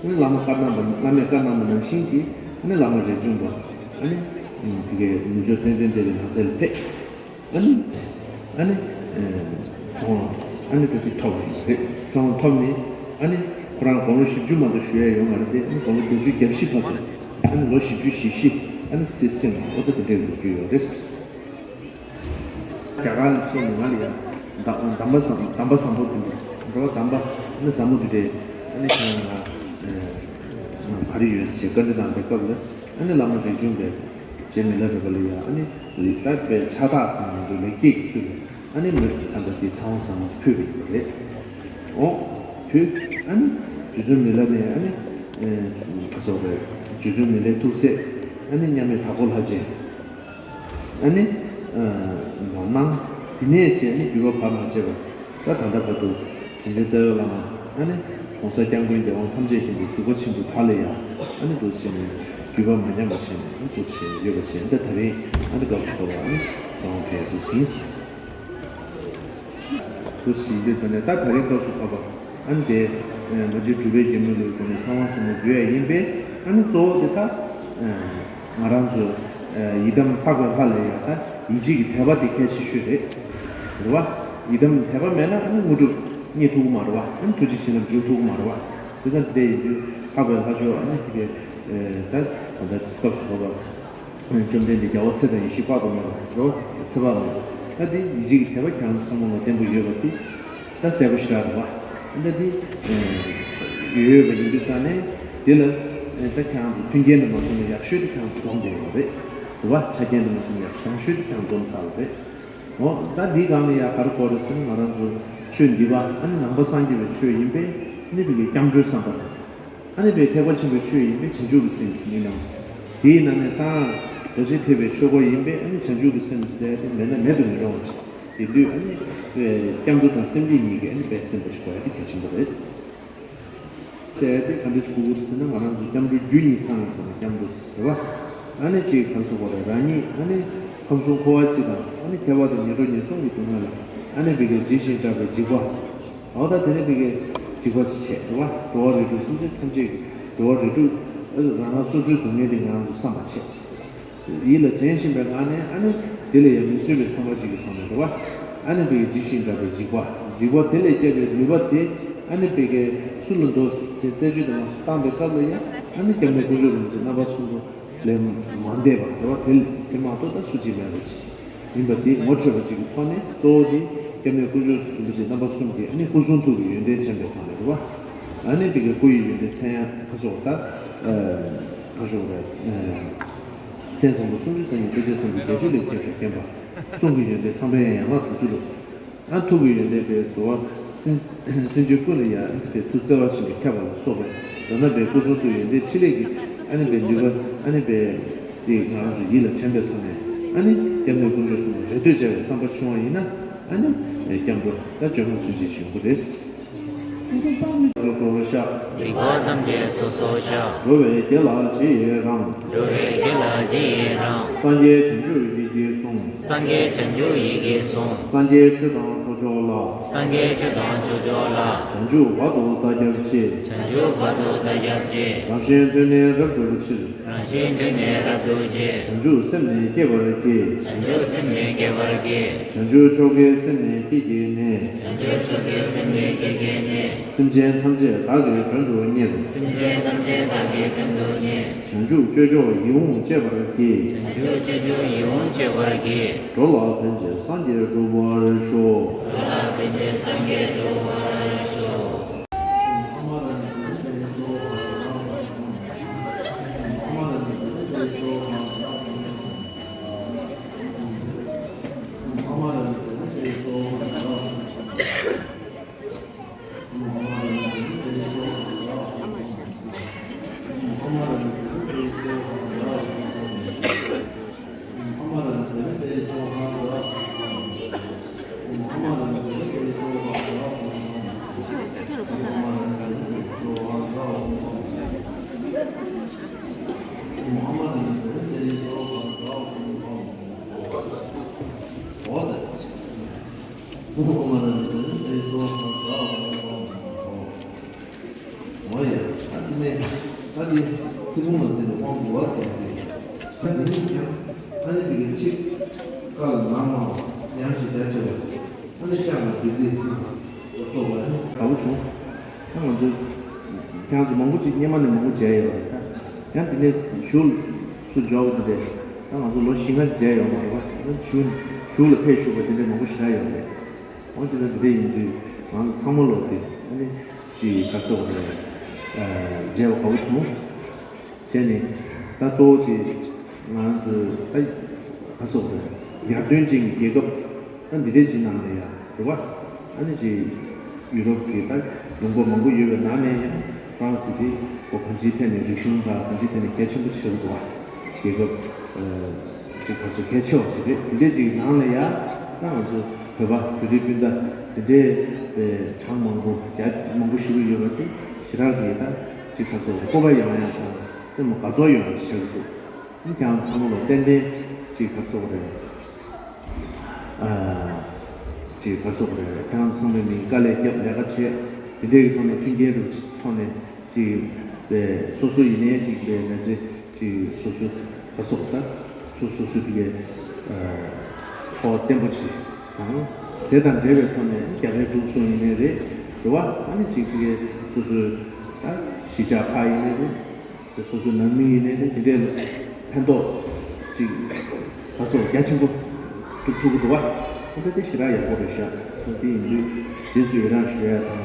ཨ་ནི་བླ་མ་བཀའ་གནང་བ་བླ་མའི་བཀའ་གནང་བ་ནང་བཞིན་གྱི་ཨ་ནི་བླ་མ་རས་ཆུང་པ་ཨ་ནི་ཕ་གི་ནུབ་ཕྱོགས་ཙན་དན་བཟླས་པའི་ནང་ཚན་ལ་ཕེབས། ཨ་ནི་ཨ་ནི་སོང་ཨ་ནི་ད་དེ་ཐོབ་པ་རེད། སོང་ཐོབ་ནས་ཨ་ནི་ཁོ་རང་དགུང་ལོ་བཞི་བཅུ་མ་གཏོགས་བཞུགས་ཡ་ཡོད་མ་རེད་དེ། ཨ་ནི་དགུང་ལོ་བརྒྱད་ཅུ་གྱ་བཞི་བར་དུ་ཨ་ནི་ལོ་བཞི་བཅུ་ཞེ་བཞི་ཨ་ནི་ཚེ་བསྲིངས་པ་ཨོ་ད་དེ་འདྲའི་ལོ་རྒྱུས་ཡོད་རེད། རྒྱ་གར་ལ་ཕྱིན་ནས་ང་ལ་ཡང་གདམས་པ་བཟང་གདམས་པ་བཟང་པོ་འདི་འདྲ་འགྲོ་བ་གདམས་པ་ཨ་ནི་བཟང་པོ་འདི་འདྲའི་ཨ་ནི་ཁྱེད་རང་ལ་ག་རེ་ཡོད་ཞེས་བཀའ་འདྲི་གནང་པའི་སྐབས་ལ་ཨ་ནི་བླ་མ་རས་ཆུང་པས་རྗེ་མི་ལ་རས་པ་ལ་ཡང་ཨ་ནི་རིགས་བརྟག་པའི་ཕྱག་རྟགས་བཟང་མི་འདུག་ལེགས་སྐྱེས་ཀྱི་ཚུལ་ལ་ཨ་ནི་མི་ད་ལྟ་དེ་ཚང་བ་བཟང་མོ་ཕུལ་བ་ཡིན་པ་རེད། འོ་དུས་ཨ་ནི་རྗེ་བཙུན་མི་ལ་ནས་ཨ་ནི་ག་ཚོད་རེད། རྗེ་བཙུན་མི་ལའི་ཐུགས་སྲས་ཨ་ནི་མཉམ་མེད་དྭགས་པོ་ལྷ་རྗེ། ཨ་ནི་མ་གནང་། དེ་ནས་བྱས་ནི་བརྒྱུད་པ་བར་མ་ཆད་པར་ད་ད་ལྟ་བར་དུ་དྲིན་ཅན་རྩ་བའི་བླ་མ་ཨ་ནི་༸གོང་ས་༸སྐྱབས་མགོན་རྒྱལ་དབང་ཐམས་ཅད་མཁྱེན་པའི་གཟིགས་པ་ཆེན་པོའི་བར་ལ་ཡང་ཨ་ནི་འདུག་བྱས་ནས་བརྒྱུད་པ་མ་ཉམས་པ་བྱས་ནས་ཨ་ནི་འདུག་བྱས་ནས་ཡོད་པ་བྱས་ནས་ད་ད་རིང་ཨ་ནི་སྐབས་སུ་བབས་པ་ཨ་ནི་གསང་བ་ཕེབས་འདུག་ཟིན། དུ་ཞིག་ཡོད་ཙང་ནས་ད་ད་རིང་སྐབས་སུ་བབས་པ་ཨ་ནི་དེ་མ་གཅིག་གྲུབ་པའི་རྒྱལ་མོའི་ལུགས་དེ་ནས་ཚངས་དབང་ཟབ་མོ་བརྒྱུད་ཡ་ཡིན་པས་ཨ་ནི་གཙོ་བོ་དེ་ད་ང་རང་ཚོ་ཡི་དམ་འཕགས་པའི་ལྷ་ལ་ཡང་ད་ཡིད་ཆེས་ཀྱི་དད་པ་དེ་གལ་ཆེ་ཤོས་རེད། རེད་བ། ཡི་དམ་དད་པ་མེད་ན་ཨ་ནི་དངོས་གྲུབ་རྙེད་ཐུབ་ཀྱི་མ་རེད་བ། ཨ་ནི་ཐུགས་རྗེ་བྱིན་རླབས་འཇུག་ཐུབ་ཀྱི་མ་རེད་བ། དེ་ཙང་དེ་འདྲ་ཡིན་དུས་འཕགས་པའི་ལྷ་མཆོག་ཨ་ནི་དེ་གའི་ད་ད་ལྟ་སྐབས་སུ་བབས་པ། བཅོམ་ལྡན་འདས་རྒྱལ་བ་ཚེ་དང་ཡེ་ཤེས་དཔག་ཏུ་མེད་པ་རོ་ཚེ་དཔག་མེད་པ། ད་འདི་ཡིད་ཆེས་ཀྱི་དད་པ་ཁྱེད་རང་ཚོ་ཚང་མ་ལ་བརྟན་པོ་ཡོད་པ་འདི་ད་གསལ་པོ་ཞེ་དྲག་རེད་བ། ད་འདི་ཡོད་ཡོད་པ་ཡིན་དུས་ཙང་ནས་འདི་ལ་ད་ཁྱེད་རང་ཚོ་མཐུན་རྐྱེན་དུ་མ་སོང་ན་ཡག་ཤོས་དེ་ཁྱེད་རང་ཚོ་འཛོམས་བསྡད་ཡོད་རེད། རེད་བ། ཆ་རྐྱེན་དུ་མ་སོང་ན་ཡག་བཟང་ཤོས་དེ་ཁྱེད་རང་འཛོམས་ཚར་བ་རེད། འོ་ད་འདིའི་སྒང་ལ་ཡག་ག་རེ་དགོས་རེད་ཟེར་ན་ང་རང་ཚོ་ཆོས་འདི་བ་ཨ་ནི་ནང་པ་སངས་རྒྱས་པའི་ཆོས་ཡིན་པས་ཨ་ནི་བི་གའི་སྐྱབས་འགྲོའི་བསམ་པ་དང་། ཨ་ནི་པའི་ཐེག་པ་ཆེན་པོའི་ཆོས་ཡིན་པས་བྱང་ཆུབ་ཀྱི་སེམས་ཀྱི་གཉིས་སྣང་། དེའི་ནང་ནས་གསང་སྔགས་རྡོ་རྗེ་ཐེག་པའི་ཆོས་སྐོར་ཡིན་པས་ཨ་ནི་བྱང་ཆུབ་ཀྱི་སེམས་ཟེར་ཏེ་མེད་ན་མེད་དུ་མི་རུང་བ་ཞིག་དེ་དུས་ཨ་ནི་པའི་སྐྱབས་འགྲོ་དང་སེམས་བསྐྱེད་གཉིས་ཀྱིས་ཨ་ནི་པའི་སེམས་པ་ཞིག་དགོས་ཡ་དེ་གལ་ཆེན་པོ་རེད། ཟེར་ཏེ་ག་འདྲ་ཞིག་དགོས་ཀྱི་རེད་ཟེར་ན་ང་རང་ཚོ་སྐྱབས་འགྲོ་རྒྱུ་གཉིས་ཚང་བའི་སྒོ་ནས་སྐྱབས་འགྲོ་ཟེར་བ། ཨ་ནི་གཅིག་ག་རེ་ཟེར་དགོས་རེད། རང་ཉིད་ཨ་ནི་ཁམས་གསུམ་འཁོར་བ་སྤྱི་དང་ཨ་ནི་ཁྱད་པར་དུ་ཉེར་འགྲོ་ཉེར་གསུམ་གྱི་སྡུག་བསྔལ་ལ་ཨ་ནི་བི་གའི་ཇི་བཞིན་དྲག་པའི་འཇིགས་པ། འོ་ད་དེ་ནས་བི་གའི་འཇིགས་པ་ཞེས་བྱ་བ་འགྲོ་བ་རིགས་དྲུག་སེམས་ཅན་ཐམས་ཅད་ཀྱི་འགྲོ་བ་རིགས་དྲུག་རང་རང་སོ་སོའི་སྡུག་བསྔལ་དེ་ང་རང་ཚོ་བསམ་པ་བྱས། ཡིད་ལ་དྲན་བཞིན་པའི་ངང་ནས་ཨ་ནི་དེ་ལས་ཡང་མི་བཟོད་པའི་བསམ་པ་ཞིག་གི་ཐོག་ནས་རེད་བ། ཨ་ནི་བི་གའི་ཇི་བཞིན་དྲག་པའི་འཇིགས་པ། འཇིགས་པ་དེ་ལས་སྐྱེས་པའི་ནུས་པ་དེ་ཨ་ནི་བི་གའི་སུ་ལ་འདོད་ཟེར་རྩད་གཅོད་དེ་མ་སུ་བཏང་པའི་སྐབས་ལ་ཡང་ཨ་ནི་སྐྱབས་གནས་དཀོན་མཆོག་རིན་པོ་ཆེ་རྣམ་པ་གསུམ་པོ་ལས་མ་འདས་པ་རེད་བ། དེ་དེ་མ་གཏོགས་ད་སུ་གཅིག་མེད་པ་ཞིག་ཡིན་པ་དེ་ངོ་འཕྲོད་པ་ཅིག་གི་ཐོག་ནས་གཙོ་བོ་དེ་སྐྱབས་གནས་དཀོན་མཆོག་རིན་པོ་ཆེ་རྣམ་པ་གསུམ་དེ་ཨ་ནི་སྐུ་གསུང་ཐུགས་ཀྱི་ཡོན་ཏན་དྲན་པའི་ཐོག་ནས་རེད་བ། ཨ་ནི་དེ་གའི་སྐུ་ཡི་ཡོན་ཏན་མཚན་ཡང་ཁ་སོགས་ད་ཁ་སོགས་རེད། མཚན་བཟང་པོ་སུམ་ཅུ་རྩ་གཉིས་དཔེ་བྱད་བཟང་པོའི་རྒྱ་ཆེ་ལས་སྐྱེས་པའི་བརྒྱན་པ། གསུང་གི་ཡོན་ཏན་མཚམས་པའི་ཡན་ལག་དྲུག་ཅུ་ལ་སོགས། ཨ་ཐུགས་ཀྱི་ཡོན་ཏན་དཔེ་འགྲོ་བ་སེམས་སེམས་ཅན་ཀུན་ལ་ཡང་ཨ་ནི་དཔེ་ཐུགས་བརྩེ་བ་ཆེན་པོས་ཁྱབ་པ་ལ་སོགས་པའི་མདོར་ན་དཔེ་སྐུ་གསུང་ཐུགས་ཡོན་ཏན་ཕྲིན་ལས་ཀྱི་ཨ་ནི་དཔེ་ནུས་པ་ཨ་ནི་དཔེ་དེ་ང་རང་ཚོ་ཡིད་ལ་དྲན་པའི་ཐོག་ནས་ཨ་ནི་སྐྱབས་གནས་དཀོན་མཆོག་གསུམ་ལ་རེ་ལྟོས་བྱ་བའི་བསམ་པ་བྱུང་བ་ཡིན་ན་ཨ་ནི་སྐྱབས་འགྲོ་ད་བཅོ་ལྔ་ཚུན་ཆད་ཡོང་གི་རེད། སོ་སོར་བཤགས། སྡིག་པ་ཐམས་ཅད་སོ་སོར་བཤགས། འགྲོ་བའི་དགེ་ལ་ཇི་ཡི་རང་། འགྲོ་བའི་དགེ་ལ་ཇི་ཡི་རང་། སངས་རྒྱས་བྱང་ཆུབ་ཡི་གེ་གསུངས། སངས་རྒྱས་བྱང་ཆུབ་ཡི་གེ་གསུངས། སངས་རྒྱས་ཆོས་དང་ཚོགས་མཆོག་ལ། སངས་རྒྱས་ཆོས་དང་ཚོགས་མཆོག་ལ། བྱང་ཆུབ་བར་དུ་བདག་སྐྱབས་མཆི། བྱང་ཆུབ་བར་དུ་བདག་སྐྱབས་མཆི། རང་གཞན་དོན་ནི་རབ་བསྒྲུབ་ཕྱིར། རང་གཞན་དོན་ནི་རབ་བསྒྲུབ་ཕྱིར། བྱང་ཆུབ་སེམས་ནི་བསྐྱེད་པར་བགྱི། བྱང་ཆུབ་སེམས་ནི་བསྐྱེད་པར་བགྱི། བྱང་ཆུབ་མཆོག་གི་སེམས་ནི་བསྐྱེད་བགྱིས་ནས། བྱང་ཆུབ་མཆོག་གི་སེམས་ནི་བསྐྱེད་བགྱིས་ནས། སེམས་ཅན་ཐམས་ཅད་བདག་གིས་མགྲོན་དུ་གཉེར། སེམས་ཅན་ཐམས་ཅད་བདག་གིས་མགྲོན་དུ་གཉེར། བྱང་ཆུབ་སྤྱོད་མཆོག་ཡིད་འོང་སྤྱད་པར་བགྱི། བྱང་ཆུབ་སྤྱོད་མཆོག་ཡིད་འོང་སྤྱད་པར་བགྱི། འགྲོ་ལ་ཕན་ཕྱིར་སངས་རྒྱས་འགྲུབ་པར་ཤོག་འགྲོ་ལ་ཕན་ཕྱིར་སངས་རྒྱས་འགྲུབ་པར་ཤོག་འོ་ཡ། ད་འདི་ནས་ད་འདི་ཚིག་ཕུང་ལ་བརྟེན་ནས་དབང་བསྡུ་བ་ཟེར་ཏེ། ད་འདི་ནས་ཀྱང་ད་ནི་འདི་གའི་ཆིག་ཀ་ལ་ནང་མ་ཡང་ཞེས་བྱ་ཆེ་བ་ཟེར། ད་ནི་ཤ་ལ་བདུད་རྩི་ལ་སོགས་པ་ནི། དགའ་པོ་བྱུང་། ད་ང་ཚོ་ཁྱེད་རང་ཚོ་མང་པོ་ཅིག་སྔོན་མ་ནས་མང་པོ་མཇལ་ཡོད་རེད། ད་ཡང་འདི་ནས་གཞུག་སུ་འཇོག་གི་འདུག་སྟེ། ད་ང་ཚོ་ལོ་བཞི་ལྔ་ཅིག་མཇལ་ཡོད་མ་རེད་པ། ད་གཞུག་གཞུག་ལ་ཕེབས་བཞུགས་པ་འདི་འདྲ་མང་པོ་ཞེ་དྲག་ཡོད་རེད། འོ་ཟེར་ན་འདི་འདྲ་ཡིན་དུས་ང་ཚོ་ཚང་མ་ལོག་སྟེ་ཨ་ནི་ཅིག་ག་ཟེར་བ་རེད། མཇལ་བ་དགའ་པོ་བྱུང་། བྱས་ནས་ད་གཙོ་བོ་དེ་ང་ཚོས་ད་ག་ཟེར་བ་རེད། ཡར་ཐོན་ཅན་གྱི་རྒྱལ་ཁབ་ད་འདི་འདྲའི་ཅིག་ནང་ལ་ཡ་རེད་བ། ཨ་ནི་ཅིག་ཡུ་རོབ་ཀྱི་ད་ལུང་པ་མང་པོ་ཡོད་པའི་ནང་ནས་ཡང་ཧྥ་རན་སི་དེ་གོ་གང་ཅིའི་ཐད་ནས་རིག་གཞུང་དང་གང་ཅིའི་ཐད་ནས་གལ་ཆེན་པོ་ཆགས་ཀྱི་འདུག་བ། རྒྱལ་ཁབ་ཅིག་ག་ཚོད་གལ་ཆེ་བ་ཅིག་རེད། དེ་འདྲའི་ཅིག་ནང་ལ་ཡ་ད་ང་ཚོ་བོད་པ་བོད་རིགས་སྤུན་ཟླ་དེ་འདྲའི་གྲངས་མང་པོ་རྒྱ་མང་པོ་ཞུགས་ཀྱི་ཡོད་པ་དེ་ཞེ་དྲག་གི་ད་ཅིག་ག་ཚོད་སྤོབས་པ་ཡོང་ཡ་དང་སེམས་ལ་དགའ་ཚོར་ཡོང་ཡ་ཅིག་ཆགས་ཀྱི་འདུག་ཨ་ནི་ཀྱང་ཚང་མ་ལ་ཏན་ཏན་ཅིག་ག་ཚོད་རེད། ཅིག་ག་ཟེར་དགོས་རེད། ཁྱེད་རང་ཚང་མས་ནི་དཀའ་ལས་བརྒྱབ་ལས་ཀ་བྱས་དེ་འདྲའི་གི་ཐོག་ནས་མཐུན་རྐྱེན་རུ་ཐོག་ནས་ཅིག་དེ་སོ་སོ་ཡིན་ནའི་ཅིག་དེ་མི་ཚེ་ཅིག་སོ་སོ་ག་ཟེར་དགོས་ད་སོ་སོ་སོ་དེ་གའི་འཚོ་བ་བརྟན་པོ་ཅིག་དང་དེ་དང་འབྲེལ་བའི་ཐོག་ནས་རྒྱ་བལ་འབྲུག་གསུམ་ཡིན་ནའི་རེད་རེད་བ། ཨ་ནི་ཅིག་དེ་གའི་སོ་སོའི་ད་གཞིས་ཆགས་ཁག་ཡིན་ནའི་རེད། དེ་སོ་སོའི་ནང་མི་ཡིན་ནའི་དེ་འདྲའི་ཕན་ཐོགས་ཅིག་ད་སོ་རྒྱ་ཆེན་པོ་སྒྲུབ་ཐུབ་ཀྱི་འདུག་བ། ཁོ་འདྲ་དེ་ཞེ་དྲག་ཡག་པོ་རེད་ཤག་སོ་དེ་ཡིན་དུས་རྗེས་སུ་ཡི་རང་ཞུ་ཡ་དང་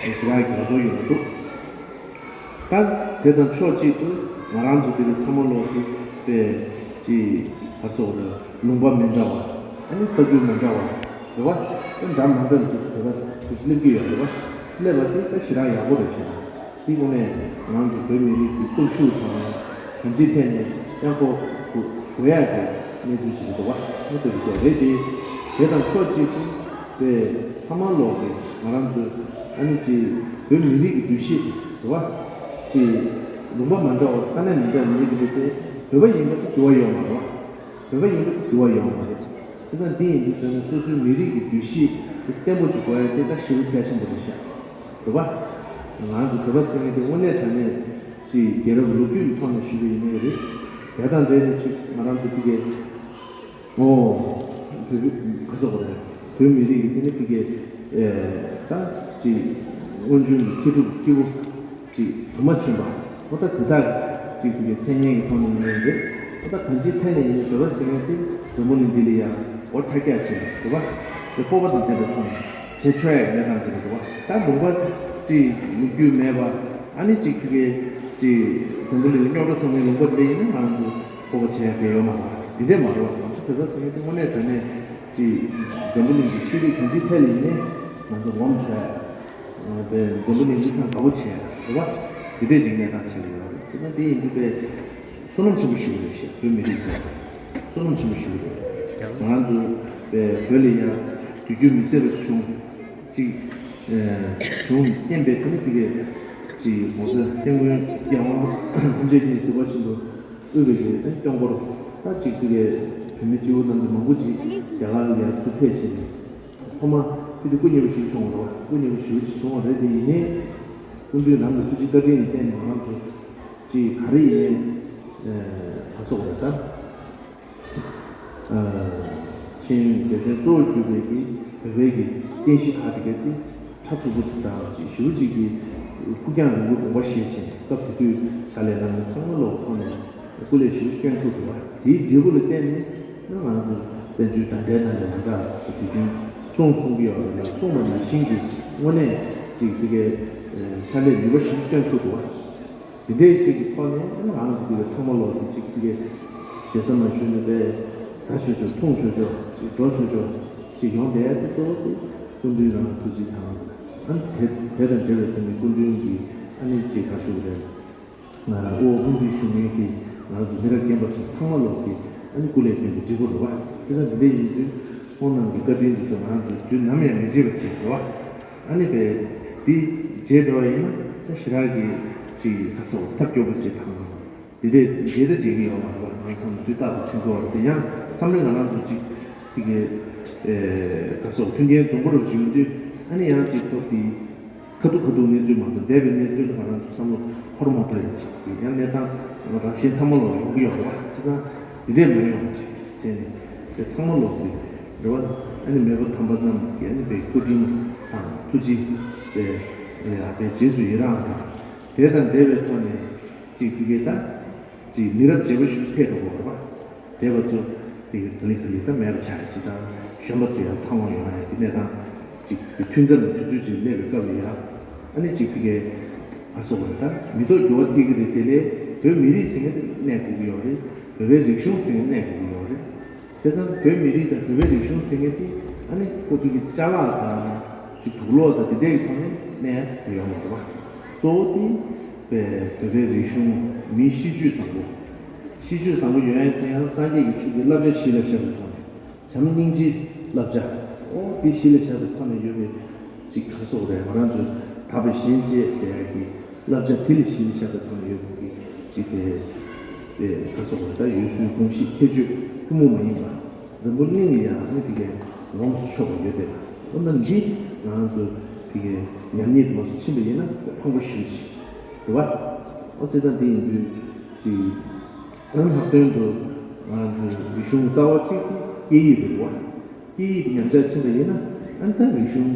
དེ་ཞེ་དྲག་དགའ་ཚོར་ཡོང་གི་འདུག་ད་དེ་དང་ཕྱོགས་གཅིག་ཏུ་ང་རང་ཚོ་དེ་རིང་ཚང་མ་ལོག་གི་དཔེ་ཅིག་ད་སོ་རེད་ལུང་པ་མི་འདྲ་བ་ཨ་ནི་ས་ཁུལ་མི་འདྲ་བ་རེད་བ། དེ་འདྲ་མ་འདྲ་ལ་དུས་སུ་དེ་ལ་དུས་སུ་སླེབས་ཀྱི་ཡོད་རེད་བ། སླེབས་པ་དེ་ད་ཞེ་དྲག་ཡག་པོ་རེད་ཤག་དེའི་སྒོ་ནས་ང་ཚོ་བོད་མི་རིགས་ཀྱི་སྟོབས་ཤུགས་དང་གང་ཅིའི་ཐད་ནས་ཡང་ཁོ་དགོས་ཡག་གི་གནས་ཚུལ་ཞིག་འདུག་བ། ཁོ་དེ་འདྲ་ཞིག་རེད་དེ། དེ་དང་ཕྱོགས་གཅིག་ཏུ་དེ་ཚང་མ་ལོག་གི་ང་རང་ཚོའི་ཨ་ནི་ཅིག་བོད་མི་རིགས་ཀྱི་འདུ་ཤེས་རེད་བ། ཅིག་ལུང་པ་མ་འདྲ་བ་ས་གནས་མི་འདྲ་མི་རིགས་ཀྱི་དེ་བོད་པ་ཡིན་པ་དེ་འགྱུར་བ་ཡོད་མ་རེད་བ། བོད་པ་ཡིན་པ་དེ་འགྱུར་བ་ཡོད་མ་རེད། བྱས་ཙང་འདི་ཡིན་དུས་ཟེར་ན་སོ་སོའི་མི་རིགས་ཀྱི་འདུ་ཤེས་དེ་བརྟན་པོ་ཅིག་དགོས་ཡ་དེ་ད་ཞེ་པོ་གལ་ཆེན་པོ་རེད་ཤག་རེད་བ། ང་རང་ཚོ་བོད་པ་ཟེར་མཁན་དེ་དངོས་གནས་དྲང་གནས་ཅིག་རྒྱལ་རབས་ལོ་རྒྱུས་ཀྱི་ཐོག་ནས་ཞུས་པ་ཡིན་ནའི་རེད། དེ་དང་འབྲེལ་ནས་ཅིག་ང་རང་ཚོ་ཕ་གིའི་ཨོ་བོད་པའི་ག་ཟེར་དགོས་རེད། བོད་མི་རིགས་ཀྱི་དེ་ནི་ཕ་གིའི་ད་ཅིག་དངོས་བྱུང་གི་མཁས་གྲུབ་སྐྱེས་བུ་ཅིག་བུ་མ་ཆེན་པ་ཁོ་ད་དེ་དག་ཅིག་གི་མཚན་སྙན་གྱི་ཐོག་ནས་ཡིན་ནའི་རེད། ཁོ་ད་གང་ཅིའི་ཐད་ནས་ཡིན་ནའི་བོད་པ་ཟེར་མཁན་དེ་འཛམ་བུ་གླིང་འདི་ལ་ཡང་སྒོ་ཁྱག་ཁྱག་བྱས་རེད་བ། དེ་སྤོབས་པ་དང་ལྡན་པའི་ཐོག་ནས་བྱེད་ཆོག་ཡག་གི་གནས་སྟངས་ཅིག་རེད་བ། ད་ལུང་པ་ཅིག་ལོ་རྒྱུས་མེད་པ་ཨ་ནི་ཅིག་གི་ཅིག་འཛམ་བུ་གླིང་ལ་རྙོག་དྲ་བཟོ་མཁན་ལུང་པ་འདི་ཡིན་ན་ང་རང་ཚོ་སྤོབས་པ་བྱེད་ཡག་གི་ཡོད་མ་རེད་བ། འདི་འདྲས་མ་རེད་བ། ང་ཚོ་བོད་པ་ཟེར་མཁན་དེ་དངོས་གནས་དྲང་གནས་ཅིག་འཛམ་བུ་གླིང་གི་ཤེས་རིག་གང་ཅིའི་ཐད་ལ་ཡིན་ནའི་ང་ཚོ་ངོམ་ཆོག་ཡག་དཔེ་འཛམ་བུ་གླིང་མི་ཚང་དགའ་པོ་བྱས་རེད་བ། དེ་འདྲས་ཅིག་གནས་སྟངས་ཆགས་ཀྱི་ཡོད་རེད། བྱས་ཙང་དེ་ཡིན་དུས་དཔེ་བསོད་ནམས་ཆེན་པོ་ཞིག་རེད་ཤག་བོད་མི་རིགས་ཟེར་བ་བསོད་ནམས་ཆེན་པོ་ཞིག་རེད། ང་རང་ཚོ་དཔེ་བོད་ལ་ཡང་དུས་རྒྱུན་མི་བཟད་པ་ཞིག་བྱུང་ཅིག་ གཞུང་བསྟན་པའི་ཐོག་ནས་དེ་གའི་ཅིག་༸གོང་ས་སྐྱབས་མགོན་རྒྱལ་དབང་ཐམས་ཅད་མཁྱེན་གཟིགས་པ་ཆེན་པོ་དབུས་པའི་གི་སྐྱབས་མགོན་ད་ཅིག་དེ་གའི་བོད་མི་སྤྱི་བོ་རྣམས་ཀྱི་མང་པོ་ཅིག་རྒྱ་གར་ལ་ཡར་ཚུར་ཕེབས་ཕྱིན་ནས་ཐོག་མ་དེ་དུས་སྐུ་མཉེལ་བ་ཞུ་བྱུང་བ་རེད། སྐུ་མཉེལ་བ་ཞུ་ཅིག་བྱུང་བ་རེད། དེ་ཡིན་ནའི་སྐུ་མདུན་རང་གི་ཐུགས་རྗེ་བཀའ་དྲིན་ལ་བརྟེན་ནས་ང་རང་ཚོ་ཅིག་ག་རེ་ཡིན་ནའི་ཨ་སོགས་རེད་ད། ཤེས་ཡོན་སྡེ་ཚན་གཙོ་བོར་གྱུར་པའི་གི་བོད་པའི་གི་རྟེན་གཞི་ཁག་དེ་གའི་དེ་ཁྲབ་ཚུགས་པོ་ཅིག་དང་ཅིག་ཞེ་པོ་ཅིག་གི་ཕུགས་རྒྱང་རིང་པོ་དགོངས་པ་བཞེས་ཤིང་སྐབས་དེ་དུས་ཕྱག་ལས་གནང་མཁན་ཚང་མ་ལོག་ཐོག་ནས་སྐུ་ལས་ཞེ་པོ་ཅིག་བསྐྱོན་ཐུབ་འདུག་བ། དེའི་འབྲས་བུ་ལ་བརྟེན་ནས་ང་རང་ཚོ་བཙན་བྱོལ་དྲ་རྒྱའི་ནང་ནས་མ་འདྲ་ཟེར་དུས་རྒྱུན་གསུང་གསུང་གི་ཡོད་རེད་ལ། གསུང་བ་ནང་བཞིན་གྱི་དངོས་གནས་ཅིག་དེ་གའི་ཕྱག་ལས་ནུས་པ་ཞེ་པོ་ཅིག་བསྐྱོན་ཐུབ་འདུག་བ། དེ་འདྲའི་ཅིག་གི་ཐོག་ནས་ང་རང་ཚོ་འདི་ག་ཚང་མ་ལོག་དེ་ཅིག་དེ་གའི་ཞེ་ས་མ་ཞུས་ནས་པས་ཟ་ཆོག་ཆོག་འཐུང་ཆོག་ཆོག་ཅིག་འགྲོ་ཆོག་ཆོག་ཅིག་ཡོང་བསྡད་དེ་གཙོ་བོ་དེ་སྐུ་མདུན་རང་ཐུགས་རྗེ་དང་ཨ་ནི་དེ་དེ་དང་འབྲེལ་བའི་ཐོག་ནས་སྐུ་མདུན་གྱི་ཨ་ནི་ཅིག་ག་ཞུ་དགོས་རེད། དབུ་དབུ་མདུན་བཞུགས་མཁན་གྱི་ང་རང་ཚོ་མི་རབས་རྒན་པ་ཚོ་ཚང་མ་ལོག་གི་ཨ་ནི་སྐུ་ལས་བསྐྱོན་པའི་འབྲས་བུ་རེད་བ། དེ་ཚོ་འདི་འདྲ་ཡིན་དུས་ཁོང་རྣམས་ཀྱི་བཀའ་དྲིན་འདི་ཚོ་ང་རང་ཚོ་དུས་ནམ་ཡང་མི་བརྗེད་པ་བྱེད་དགོས་བ། ཨ་ནི་པས་འདི་བརྗེད་འགྲོ་བ་ཡིན་ན་ད་ཞེ་དྲག་གི་ཅིག་ཁ་སོགས་ཐབས་སྐྱོ་པོ་ཅིག་དང་། འདི་འདྲས་བརྗེད་ད་བརྗེད་ཀྱི་ཡོད་མ་རེད་བ། ང་བསམ་དུས་རྟག་ཏུ་ཐུག་གི་ཡོད་རེད། དེ་ཡང་མཚམས་རེ་ང་རང་ཚོ་ཅིག་དེ་གའི་ཁ་སོགས་མཐུན་རྐྱེན་འཛོམས་པོ་རུ་བྱུང་དུས་ཨ་ནི་ཡང་ཅིག་ཁོ་དེ། ཁ་ཐུག་ཁ་ཐུག་གནས་ཚུལ་མ་གཏོགས་འདས་པའི་གནས་ཚུལ་ལ་ང་རང་ཚོ་བསམ་བློ་འཁོར་མ་ཐུབ་ཡ་ཅིག་ཡང་གནས་སྟངས་རང་བཞིན་ཚང་མ་ལོག་ཡོང་གི་ཡོད་རེད་བ། བྱས་ཙང་འདི་འདྲས་མ་ཡོང་བ་ཅིག་བྱས་ནས་དེ་ཚང་མ་ལོག་གི་རེད་བ། ཨ་ནི་མེས་པོ་དམ་པ་རྣམས་ཀྱི་ཨ་ནི་པའི་སྐུ་དྲིན་དང་ཐུགས་རྗེ་པའི་ཡ་པའི་རྗེས་སུ་ཡི་རང་དང་དེ་དང་འབྲེལ་བའི་ཐོག་ནས་ཅིག་དེ་གའི་ད། ཅིག་མི་རབས་བརྗེ་པོ་ཞིག་ཕེབས་འགྲོ་གི་རེད་པ། བགྲེས་པ་ཚོ་དེ་ག་ལེ་ག་ལེ་ད་མེད་པ་ཆགས་ཡ་ཅིག་དང་གཞོན་པ་ཚོ་ཡང་ཚང་མ་ཡོང་ཡ་གི་གནས་སྟངས་ཅིག་གི་མཐུན་རྩ་ནས་དུས་ཚོད་ཅིག་གནས་པའི་སྐབས་ལ་ཡ། ཨ་ནི་ཅིག་དེ་གའི་ཨ་སོགས་རེད་ད་མི་ཐོག་འགྱུར་བ་ཐེབས་ཀྱི་རེད། དེ་ལས་བོད་མི་རིགས་ཟེར་མཁན་དེ་གནས་དགོས་ཀྱི་ཡོད་རེད། བོད་པའི་རིག་གཞུང་ཟེར་མཁན་གནས་དགོས་ཀྱི་ཡོད་རེད། བྱས་ཙང་བོད་མི་རིགས་དང་བོད་པའི་རིག་གཞུང་ཟེར་མཁན་དེ་ཨ་ནི་ཁོ་ཚོ་གི་ཅ་ལག་དང་ཅིག་དུག་ལོག་དང་དེ་འདྲའི་ཐོག་ནས་གནས་ཟེར་ཡོད་མ་རེད་པ། གཙོ་བོ་དེ་བོད་པའི་རིག་གཞུང་མིའི་གཤིས་སྤྱོད་བཟང་པོ། གཤིས་སྤྱོད་བཟང་པོ་ཡོད་ཡ་དེ་ཡང་སངས་རྒྱས་ཀྱི་ཆོས་ཀྱི་བསླབ་བྱ་གཞི་ལ་བཞག་པའི་ཐོག་ནས་བྱམས་སྙིང་རྗེའི་བསླབ་བྱ། ཨོ་དེ་གཞི་ལ་བཞག་པའི་ཐོག་ནས་ཡོད་པའི་ཅིག་ག་རེ་ཟེར་དགོས་རེད། ང་རང་ཚོས་དག་པའི་གཞན་གཅེས་ཟེར་ཡ་གི་བསླབ་བྱ་དེ་ལ་གཞི་ལ་བཞག་པའི་ཐོག་ནས་ཡོད་པའི་ཅིག་པའི་པའི་ག་རེ་ཟེར་དགོས་རེད། ད་འོད་གསལ་དགོངས་གཞི་ཁྱད་ཆོས་ཐུན་མོང་མ་ཡིན་པ་འཛམ་བུ་གླིང་ལ་ཡང་ཨ་ནི་དེ་གའི་ལོངས་སུ་སྤྱོད་པ་ཡོད་བསྡད་པ། འོ་ན་འདི་ང་རང་ཚོ་དེ་གའི་ཉམས་ཉེས་དུ་མ་སུ་ཕྱིན་པ་ཡིན་ན་ཕངས་པོ་ཞེ་པོ་ཅིག་རེད་བ། ཨོ་ཙི་ད་འདི་ཡིན་དུས་ཅིག་ཨ་ནི་ལྷག་དོན་དུ་ང་རང་ཚོའི་རིག་གཞུང་རྩ་བ་གཅིག་དེ་སྐད་ཡིག་རེད་བ། སྐད་ཡིག་དེ་ཉམས་ཆག་ཕྱིན་པ་ཡིན་ན་ཨ་ནི་ད་རིག་གཞུང་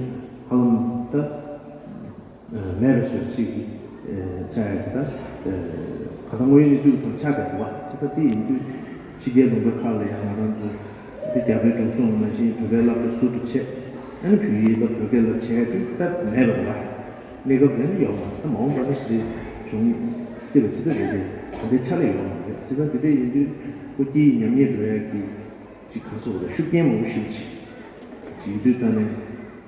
ཧ་ལམ་ད། མེད་པའི་ཟུར་ཞིག་ཆགས་ཡ་གི་ད། ག་ད་དངོས་ཡོད་གནས་ཚུལ་དང་ཆགས་པའི་རེད་བ། ཅི་ད་དེ་ཡིན་དུས་ཕྱི་རྒྱལ་ལུང་པ་ཁག་ལ་ཡང་ང་རང་ཚོ་འདི་རྒྱ་བལ་འབྲུག་གསུམ་ནང་བཞིན་བོད་པའི་སློབ་གྲྭ་ཟུར་དུ་ཆད། ཨ་ནི་བོད་ཡིག་ལ་བོད་སྐད་ལ་བྱས་དུས་ད་མེད་པ་རེད་བ། གནས་སྐབས་རེ་ནས་ཡོད་མ་རེད། ད་མ་འོངས་པ་ནི་དེ་འབྱུང་སྲིད་པ་ཅི་ད་རེད་དེ་ད་འདི་ཆ་ལ་ཡོད་མ་རེད། ཅི་ད་འདི་འདྲ་ཡིན་དུས་ཁོ་སྐད་ཡིག་ཉམས་ཉེས་འགྲོ་ཡ་གི་ཅིག་ག་རེ་ཟེར་དགོས་རེད། ཤུགས་རྐྱེན་མང་པོ་ཞེ་པོ་ཅིག་ཅིག་ཡོད་དུས་ཙང་ནས་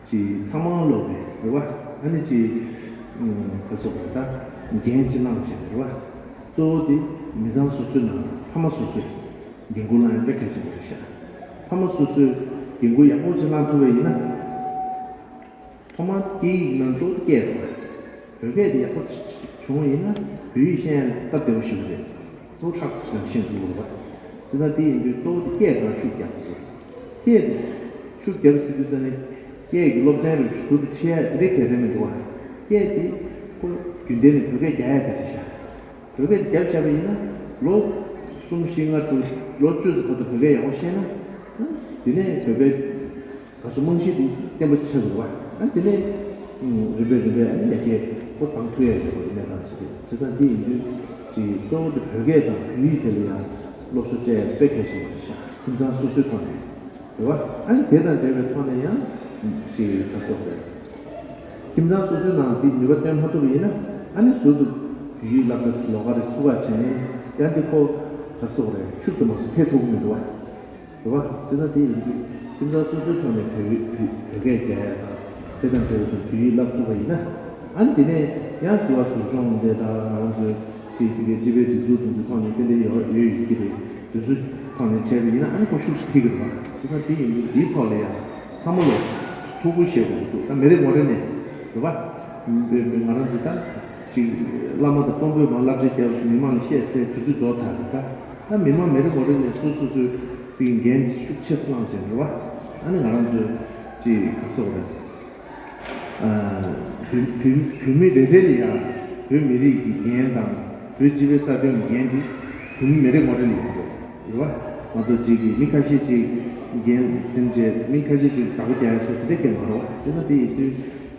ཅིག་ཚང་མ་ལོག་གི་རེད་བ། ཨ་ནི་ཅིག་ཨུམ་ག་རེ་ཟེར་དགོས་རེད། ད་འགན་ཅིག་བླངས་བྱས་རེད་བ། གཙོ་བོ་དེ་མི་ཚང་སོ་སོའི་ནང་ཕ་མ་སོ་སོས་འགན་ཁུར་བླངས་ཡ་དཔེ་གལ་ཆེན་པོ་རེད་ཤག་ཕ་མ་སོ་སོས་འགན་ཁུར་ཡག་པོ་ཅིག་བླངས་ཐུབ་པ་ཡིན་ན། ཐོག་མར་སྐད་ཡིག་ནང་གཙོ་བོ་སྐད་རེད་བ། བོད་སྐད་དེ་ཡག་པོ་བྱུང་བ་ཡིན་ན་བོད་ཡིག་ཤེས་ཡ་སྟབས་བདེ་པོ་ཞིག་རེད། ལོ་ཕྲག་ཚོ་ཞིག་ཤེས་ཐུབ་ཀྱི་རེད་བ། དེ་ཙང་དེ་ཡིན་དུས་གཙོ་བོ་དེ་སྐད་སྒང་ཤུགས་རྒྱག་དགོས་རེད། སྐད་དེ་ཤུགས་རྒྱབ་ཟེར་དུས་ཙང་ནས་སྐད་ཀྱི་སློབ་ཚན་རེ་ཟུར་དུ་ཁྲིད་ཡ་དེ་འདྲའི་གལ་ཆེན་མི་འདུག་བ། སྐད་དེ་ཁོ་རྒྱུན་ལྡན་ནས་བོད་སྐད་རྒྱག་ཡ་དེ་རེད་ཤག་བོད་སྐད་རྒྱབ་བཞག་པ་ཡིན་ན་ལོ་གསུམ་བཞི་ལྔ་དྲུག་ལོ་བཅུ་ཙམ་བར་དུ་བོད་སྐད་ཡག་པོ་ཤེས་ན། དེ་ནས་བོད་པའི་ག་ཚོད་རྨང་གཞི་དེ་བརྟན་པོ་ཞིག་ཆགས་འདུག་བ། ཨ་དེ་ནས་རིམ་པས་རིམ་པས་ཨ་ནི་ཡར་རྒྱས་པོ་བཏང་ཐུབ་ཡ་ཡོད་པའི་གནས་སྟངས་ཤིག་རེད། བྱས་ཙང་དེ་ཡིན་དུས་ཅིག་གཙོ་བོ་དེ་བོད་སྐད་དང་བོད་ཡིག་དེ་ལ་ཡང་སློབ་གསོ་སྤྲད་ཡ་དཔེ་གལ་ཆེན་པོ་རེད་ཤག་ཁྱིམ་ཚང་སོ་སོའི་ཐོག་ནས་རེད་བ། ཨ་ནི་དེ་དང་འབྲེལ་བའི་ཐོག་ནས་ཡང་ཅིག་ག་རེ་ཟེར་དགོས་རེད། ཁྱིམ་ཚང་སོ་སོའི་ནང་དེ་ནུས་པ་བཏོན་མ་ཐུབ་པ་ཡིན་ན་ཨ་ནི་ཟུར་དུ་བོད་ཡིག་སློབ་གྲྭ་ལོགས་ཀ་རེ་ཚུགས་པ་བྱས་ནས་ཡང་དེ་ཁོ་ག་རེ་ཟེར་དགོས་རེད། ཤུགས་དུ་མ་སོང་ཐེ་ཐུབ་ཀྱི་མི་འདུག་བ། རེད་བ། བྱས་ཙང་དེ་ཡིན་དུས་ཁྱིམ་ཚང་སོ་སོའི་ཐོག་ནས་བོད་ཡིག་བོད་བོད་སྐད་རྒྱག་ཡ་དང་དེ་དང་འབྲེལ་བའི་བོད་ཡིག་བསླབ་ཐུབ་པ་ཡིན་ན། ཨ་ནི་དེ་ནས་ཡང་འགྱུར་བ་ཟུར་སྦྱོང་འདི་དང་ང་རང་ཚོའི་ཅིག་དེ་གའི་སྤྱི་པའི་སྒྲིག་འཛུགས་དེ་ཚོའི་ཐོག་ནས་དེ་འདྲའི་ཡོད་ཡོད་ཡོད་ཀྱི་རེད། དེ་ཚོའི་ཐོག་ནས་བྱས་པ་ཡིན་ན་ཨ་ནི་ཁོ་ཤུགས་ཤིག་ཐེབས་ཀྱི་རེད་བ། བྱས་ཙང་དེ་ཡིན་དུས་འདིའི་ཐོག་ལ་ཡང་ཚང་མ་ལ་ཐུགས་ཁུར་བཞེས་དགོས་ཀྱི་འདུག་ད་མི་རེ་ངོ་རེ་ནས་ རེད་བ། ང་རང་ཚོ་ད་ཅིག་བླ་མ་དང་དཔོན་པོས་མར་བསླབ་བྱ་བརྒྱབ་མི་མང་ལ་བཤད་སའི་དུས་ཚོད་རྫོགས་ཚར་རེད། ད་ད་མི་མང་མི་རེ་ངོ་རེ་ནས་སོ་སོ་སོའི་དེ་འགན་ཤུགས་ཆེ་ཙམ་བླངས་བྱས་རེད་བ། ཨ་ནི་ང་རང་ཚོས་ཅིག་ག་རེ་ཟེར་དགོས་རེད། བོད་བོད་བོད་མི་རེ་རེ་ལ་ཡང་བོད་མི་རིགས་ཀྱི་འགན་དང་བོད་སྤྱི་པའི་རྩ་དོན་གྱི་འགན་དེ་བོད་མི་མི་རེ་ངོ་རེ་ལ་ཡོད་རེད། རེད་བ། མ་གཏོགས་ཅིག་གིས་མི་ཁ་ཤས་ཅིག་འགན་ཟིན་བྱས་མི་ཁ་ཤས་ཅིག་བདག་པོ་རྒྱག་ཡ་སོགས་དེ་འདྲ་གང་མ་རེད་བ། བྱས་ན་དེ་ཡིན་དུས་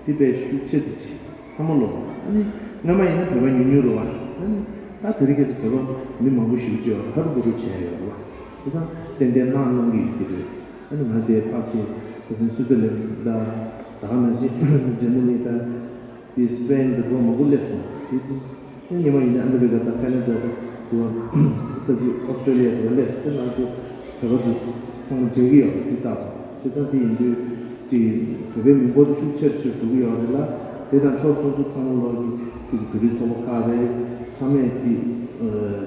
དེ་དཔེ་ཤུགས་ཆེ་ཙམ་ཅིག་ཚང་མ་ལོག་ཨ་ནི་སྔ་མ་ཡིན་ན་བོད་པ་ཉུང་ཉུང་རེད་བ། ཨ་ནི་ད་དེ་རིང་ཁ་སང་བོད་པ་མི་མང་པོ་ཞེ་པོ་ཅིག་ཡོད་རེད། ཧ་རུ་བུ་རུ་བྱས་ཡོད་རེད་བ། བྱས་ཙང་ཏན་ཏན་གནང་གནང་གི་ཡོད་ཀྱི་རེད། ཨ་ནི་ང་དེ་ཕར་ཚུར་ཁ་སང་སུའི་ཙི་ལན་ད་ད་ག་ནང་བཞིན་འབྲེལ་མོ་ལས་ད་དེ་སི་པེན་དུ་སྒོ་མང་པོ་སླེབས་སོང་། དེ་དུས་ཨ་ཉི་མ་ཡིན་ན་ཨ་མི་རི་ཀ་དང་ཁ་ན་ཌ་དང་དུ་བ་ས་ཁུལ་ཨོ་སི་ཀྲོ་ལི་ཡ་དུ་བ་སླེབས་སོང་། དེ་ང་ཚོ་བོད་པ་ཚོ་ཚང་མ་མཇལ་གི་ཡོད་རེད། དེ་ལྟ་བུ་བྱས་ཙང་དེ་ཡིན་དུས་ཅིག་བོད་པའི་མི་འབོར་དེ་ཤུགས་ཆེ་རུ་ཆེ་རུ་འགྲོ་གི་ཡོད་རེད་ལ། དེ་དང་ཕྱོགས་མཚུངས་པ་ཚང་མ་ལོག་གི་དེ་གི་བོད་རིགས་ཚོགས་པ་ཁག་རེད། ཚང་མས་དེ་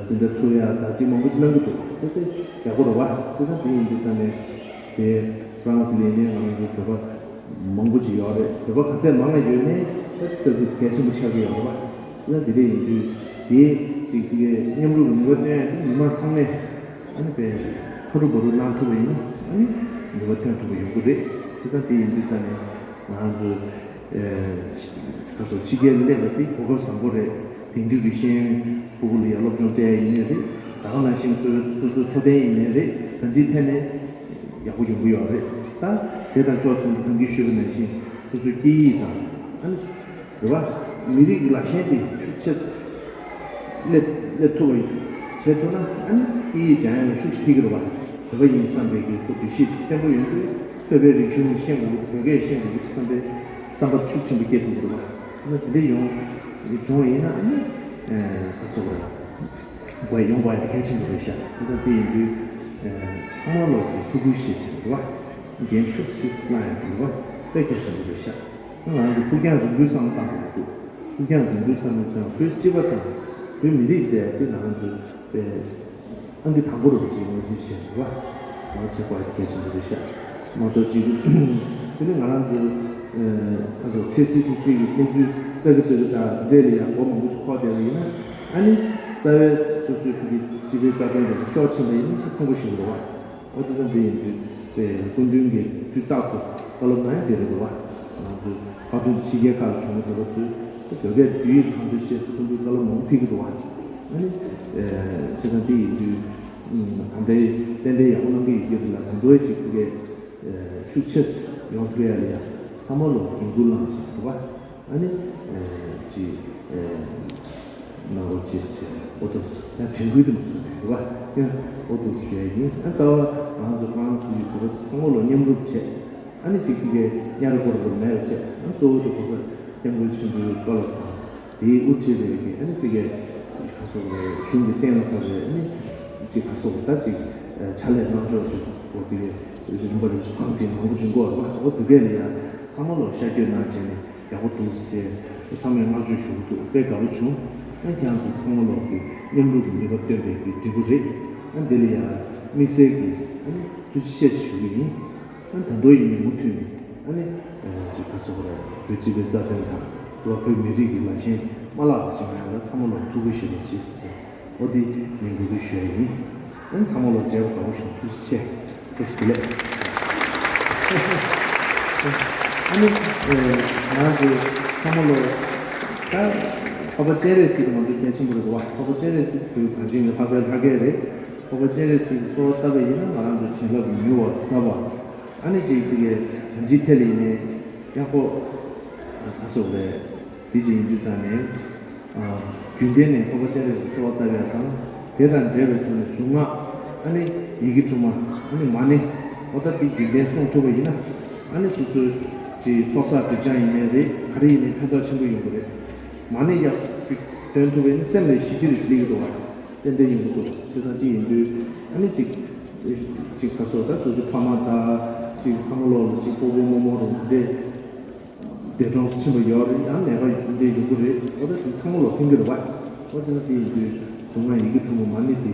འཛིན་གྲྭ་ཚུགས་ཡ་ད་ཅིག་མང་པོ་ཅིག་གནང་གི་འདུག་དེ་དེ་ཡག་པོ་རེད་བ། བྱས་ཙང་དེ་ཡིན་དུས་ཙང་ནས་དེ་ཧྥ་རན་སི་ལ་ཡིན་ནའི་ང་རང་ཚོ་བོད་པ་མང་པོ་ཅིག་ཡོད་རེད། བོད་པ་ག་ཚད་མང་ང་ཡོད་ནའི་ད་ས་ཁུལ་གལ་ཆེན་པོ་ཆགས་ཀྱི་ཡོད་རེད་བ། བྱས་ཙང་དེ་འདྲ་ཡིན་དུས་དེ་ཅིག་དེ་གའི་མཉམ་རུབ་ཀྱི་ནུས་པ་བཏོན་ཡ་དེ་མི་མང་ཚང་མས་ཨ་ནི་དཔེ་ཧ་རུ་བ་རུ་གནང་ཐུབ་པ་ཡིན་ན་ཨ་ནི་ནུས་པ་ཐོན་ཐུབ་པ་ཡོང་གི་རེད། བྱས་ཙང་དེ་ཡིན་དུས་ཙང་ནས་ང་རང་ཚོ་ཨེ་ཁ་སོ་ཕྱི་རྒྱལ་སླེབས་པ་དེ་གོ་སྐབས་བཟང་པོ་རེད། དེང་དུས་ཀྱི་ཤེས་ཡོན་ཕྲུ་གུ་ལ་ཡང་སློབ་སྦྱོང་སྤྲད་ཡ་ཡིན་ནའི་རེད། ད་ག་ནང་བཞིན་སོ་སོ་སོ་འཚོ་རྟེན་ཡིན་ནའི་རེད། གང་ཅིའི་ཐད་ནས་ཡག་པོ་ཡོང་གི་ཡོད་རེད། ད་དེ་དང་ཕྱོགས་མཚུངས་ཀྱི་ད་གིན་ཞུས་པ་ནང་བཞིན་སོ་སོའི་སྐད་ཡིག་དང་ཨ་ནི་རེད་བ། མི་རིགས་ཀྱི་ལག་ཤེས་དེ་ཤུགས་ཆེ་སླེབས་སླེབས་ཐུབ་པ་བྱེད་ཐུབ་ན་ཨ་ནི་སྐད་ཡིག་སྦྱང་ཡ་ལ་ཤུགས་ཆེ་ཐེབས་ཀྱི་རེད་བ། བོད་པ་ཡིན་བསམ་པའི་གི་ཁོ་འདུ་ཤེས་བརྟན་པོ་ཡོང་དུས་བོད་པའི་རིག་གཞུང་ཤེས་དགོས་ཀྱི་བོད་སྐད་ཤེས་དགོས་ཀྱི་བསམ་པའི་བསམ་པ་ཤུགས་ཆེན་པོ་སྐྱེ་ཐུབ་ཀྱི་རེད་བ། བྱས་ན་དེ་འདྲ་ཡོང་བྱུང་བ་ཡིན་ན་ཨ་ནི་ཨེ་ག་སོགས་རེད། དགོས་ཡོང་དགོས་ཡ་དེ་གལ་ཆེན་པོ་རེད་ཤག་བྱས་ཙང་དེ་ཡིན་དུས་ཨེ་ཚང་མ་ལོག་གི་ཐུགས་ཁུར་བཞེས་བྱས་རེད་བ། འགན་ཤུགས་ཆེ་གནང་ཡ་དེ་རེད་བ། དཔེ་གལ་ཆེན་པོ་རེད་ཤག་ང་རང་གི་ཕུགས་རྒྱང་རིང་པོའི་བསམ་བློ་བཏང་དགོས་འདུག་ཕུགས་རྒྱང་རིང་པོའི་བསམ་བློ་བཏང་བོད་སྤྱི་པ་དང་བོད་མི་རིགས་ཟེར་ཡ་དེ་ང་རང་ཚོའི་དཔེ་ཨང་ཀི་དང་པོ་རུ་ཅིག་ངོས་འཛིན་བྱས་འདུག་བ། ང་བྱེད་དགོས་ཡ་གལ་ཆེན་པོ་རེད་ཤག་མ་གཏོགས་ཅིག་དེ་ནི་ང་རང་ཚོ་ཨ་ཚོ་ཁྲི་སི་ཁྲི་སི་གི་ཕན་ཚུན་རྩ་གི་རྩ་གི་དང་འབྲེལ་ལ་ཡང་སྒོ་མང་པོ་ཞིག་ཁོག་བསྡད་པ་ཡིན་ན་ཨ་ནི་རྩ་བའི་སོ་སོའི་ཕ་གི་སྤྱི་པའི་རྩ་དོན་དེ་ཤོར་ཕྱིན་པ་ཡིན་ན་ཕངས་པོ་ཞིག་རེད་བ། ཨོ་ཙི་ཙང་དེ་ཡིན་དུས་དཔེ་སྐུ་མདུན་གྱིས་དུས་རྟག་ཏུ་བཀའ་སློབ་གནང་ཡ་དེ་རེད་འདུག་བ། ང་ཚོ་བར་དུ་ཕྱི་རྒྱལ་ཁག་ལ་བྱུང་བ་དེ་ལ་ཚོས་བོད་སྐད་བོད་ཡིག་གང་འདོད་བཤད་ཟེར་སྐུ་མདུན་བཀའ་སློབ་མང་པོ་ཕེབས་ཀྱི་འདུག་བ། ཨ་ནི་བྱས་ཙང་དེ་ཡིན་དུས་ད་ལྟའི་ཏན་ཏན་ཡག་པོ་གནང་གི་ཡོད་ཀྱི་རེད་ལ་ད་དུང་ཅིག་ཕ་གིའི་ཤུགས་ཆེ་ཡོང་ཐུབ་ཡ་ལ་ཡ་ཚང་མ་ལོ་འགན་འཁུར་བླངས་བྱས་འདུག་བ། ཨ་ནི་ཅིག་གནང་རོགས་བྱེད་ཟེར་ཨོ་ཏོ་ཡང་དྲན་སྐུལ་དུ་མ་སོང་ནས་རེད་བ། ཡང་ཨོ་ཏོ་ཞུ་ཡ་ཡིན། ཨ་རྩ་བ་ང་ཚོ་ཧྥ་རན་སི་ཡི་བོད་པ་ཚང་མ་ལོ་མཉམ་རུབ་བྱས། ཨ་ནི་ཅིག་ཕ་གིའི་ཉ་ར་ཀོ་ར་ལོ་མེད་པ་བྱས། ཨ་གཙོ་བོ་དེ་གོང་ས་སྐྱབས་མགོན་ཆེན་པོའི་བཀའ་སློབ་དང་དེའི་དབུ་ཁྲིད་རེད་ཀྱི་ཨ་ནི་ཕ་གིའི་ཁ་སོགས་རེད་གཞུང་གི་སྟེང་ལ་ཕར་རེད། ཨ་ནི་ཅིག་ཁ་སོགས་ད་ཅིག་ཕྱག་ལས་གནང་ཕྱོགས་ཅིག་ཨོ་ཕ་གིའི་རིམ་པ་རིམ་བཞིན་ཁང་ཁྲིད་མང་པོ་བྱུང་གོ་རེད་བ། ཨོ་དེ་གས་ལ་ཡང་ཚང་མ་ལོ་ཤར་བསྐྱོད་གནང་བྱས་ནས། ཡག་པོ་འདུག་ཟེར་ཚང་མས་བསྔགས་བརྗོད་ཞུ་གི་འདུག་དཔེ་དགའ་པོ་བྱུང་། ཨ་ཁྱེད་རང་ཚོ་ཚང་མ་ལོག་གི་མཉམ་རུབ་ཀྱི་ནུས་པ་བཏོན་པའི་གི་འབྲས་བུ་རེད། ཨ་འདི་ལ་ཡང་དམིགས་བསལ་གྱི་ཨ་ནི་ཐུགས་རྗེ་ཆེ་ཞུ་གི་ཡིན། ཨ་ད་དུང་ཡིན་ནའི་མུ་མཐུད་ནས་ཨ་ནི་ཅིག་ཁ་སོགས་ར་བོད་སྤྱི་པའི་རྩ་དོན་དང་བོད་མི་རིགས་ཀྱི་ལ་ཞེན་མ་བརླག་པ་ཞིག་ཡོང་ཡ་ལ་ཚང་མ་ལོག་ཐུགས་ཁུར་བཞེས་རོགས་བྱེད་ཟེར། ཨོ་དེ་ངས་འབོད་སྐུལ་ཞུ་ཡ་ཡིན། ཨ་ནི་ཚང་མ་ལ་མཇལ་བ་དགའ་པོ་བྱུང་། ཐུགས་རྗེ་ཆེ། ཐུགས་རྗེ་ཆེ་ལགས། ཨ་ནི་ཨེ་ང་རང་ཚོ་ཚང་མ་ལ་ད་འཕགས་པ་སྤྱན་རས་གཟིགས་ང་ཚོ་གལ་ཆེན་པོ་རེད་འདུག་བ། འཕགས་པ་སྤྱན་རས་གཟིགས་བོད་གངས་ཅན་གྱི་ལྷ་སྐལ་ལྷ་སྐལ་རེད། འཕགས་པ་སྤྱན་རས་གཟིགས་ཀྱི་གསོལ་བ་བཏབ་པ་ཡིན་ན་ང་རང་ཚོ་བྱིན་རླབས་མྱུར་བ་ཟབ་པ། ཨ་ནི་ཅིག་དེ་གའི་གང་ཅིའི་ཐད་ལ་ཡིན་ནའི་ཡག་པོ་ད་སོགས་རེད། དེ་བཞིན་ཡིན་དུས་ཙང་ནས། རྒྱུན་ལྡན་ནས་འཕགས་པ་སྤྱན་རས་གཟིགས་གསོལ་བ་བཏབ་ཡ་དང་། དེ་དང་འབྲེལ་བའི་ཐོག་ནས་གཟུངས་སྔགས། ཨ་ནི་ཡི་གེ་དྲུག་མ། ཨ་ནི་མ་ཎི། འོ་ད་དེ་རྒྱུན་ལྡན་སྲུང་ཐུབ་པ་ཡིན་ན། ཨ་ནི་སོ་སོའི་ཅིག་ཚོགས་བསགས་སྒྲིབ་སྦྱང་ཡིན་ནའི་རེད། ག་རེ་ཡིན་ནའི་ཕན་ཐོགས་ཆེན་པོ་ཡོང་གི་རེད། མ་ཎི་ཡག་པོ་འདོན་ཐུབ་པ་ཡིན་ན་སེམས་ལ་ཞི་བདེ་རེ་ཞིག་སླེབས་ཀྱི་འདུག་བ། ཏན་ཏན་ཡོང་གི་འདུག་བྱས་ཙང་དེ་ཡིན་དུས་ཨ་ནི་ཅིག་ཅིག་ག་སོགས་ད་སོ་སོའི་ཕ་མ་དང་ཅིག་ཚང་མ་ལོག་ལ་ཅིག་སྤོ་བོ་རྨོ་མོ་རུ་འདི་འདྲས། འདས་གྲོངས་སུ་ཕྱིན་པ་ཡོད་རེད། ཡང་ནད་པ་འདི་ཡོང་གི་རེད། འོ་ད་དེ་ཚང་མ་ལོ་ཕན་གྱི་རེད་བ། འོ་ཙི་ན་དེ་ཡིན་དུས་གཟུངས་སྔགས་ཡི་གེ་དྲུག་མ་མ་ཎི་དེ་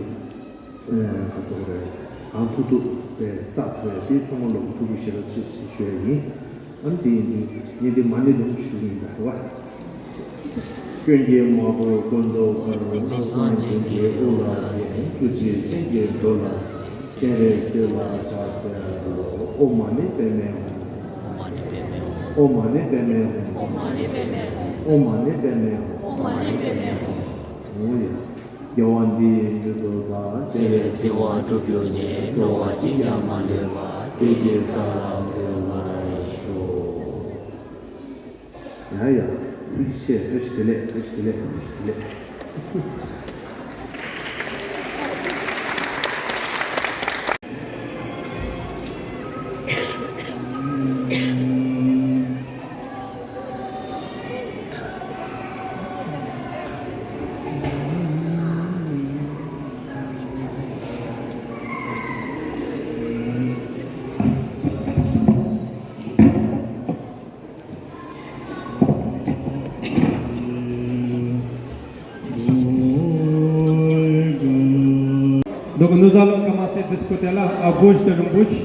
ག་སོགས་རེད། གང་ཐུབ་ཐུབ་པའི་བསགས་ཐུབ་ཡ་དེ་ཚང་མ་ལོ་ཐུགས་ཁུར་བཞེས་རོགས་ཞེས་ཞུ་ཡ་ཡིན། ཨ་ནི་དེ་ཡིན་དུས་ངས་འདི་མ་ཎི་ལུང་ཞུ་གི་ཡིན་ད་རེད་བ། སྐྱོན་གྱིས་མ་གོས་ཀུན་རྟོག་དཀར། སེམས་ཅན་གྱི་དབུ་ལ་བརྟེན། ཐུགས་རྗེ་ཆེན་པོས་འགྲོ་ལ་གསོན། སྤྱན་རས་གཟིགས་ལ་ཕྱག་འཚལ་ལོ། ཨོཾ་མ་ཎི་པདྨེ་ཧཱུྃ། ཨོཾ་མ་ཎི་པདྨེ་ཧཱུྃ། ཨོཾ་མ་ཎི་པདྨེ་ཧཱུྃ། ཨོཾ་མ་ཎི་པདྨེ་ཧཱུྃ། ཨོཾ་ཡ། དགེ་བ་འདི་ཡིས་མྱུར་དུ་བདག་སྤྱན་རས་གཟིགས་དབང་སྒྲུབ་གྱུར་ཅིག་སྤྲོ་བ་གཅིག་ཀྱང་མ་ལུས་པ། བདེ་སྐྱིད་ས་ལ་འཕེལ་བར་ཤོག་ཡ་ཡ། ཐུགས་རྗེ་ཆེ། བཀྲ་ཤིས་བདེ་ལེགས། བཀྲ་ཤིས་བདེ་ལེགས། བཀྲ་ཤིས་བདེ་ལེགས། Donc nous allons commencer de ce côté-là, à gauche de Rinpoche.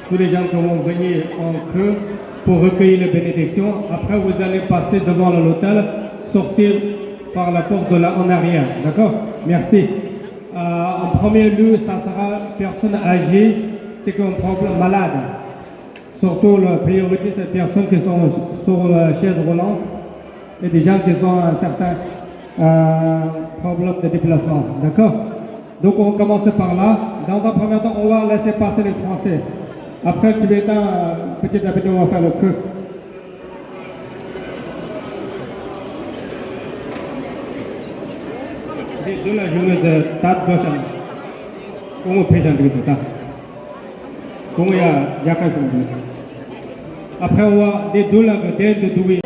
Tous les gens qui vont venir en creux pour recueillir les bénédictions. Après, vous allez passer devant l'autel, sortir par la porte de là en arrière. D'accord ? Merci. Euh, en premier lieu, ça sera personnes âgées, ceux qui ont problème, malades. Surtout, la priorité, c'est les personnes qui sont sur la chaise roulante et des gens qui ont un certain euh, problème de déplacement. D'accord ? Donc, on commence par là. Dans un premier temps, on va laisser passer les Français. Après, tibétain, euh, petit à petit, on va faire le creux. Dès, dès la journée de Tad Goshen, on peut chanter tout ça. Comment il y a Jacques Hassan ? Après, on va des deux langues, des deux doués.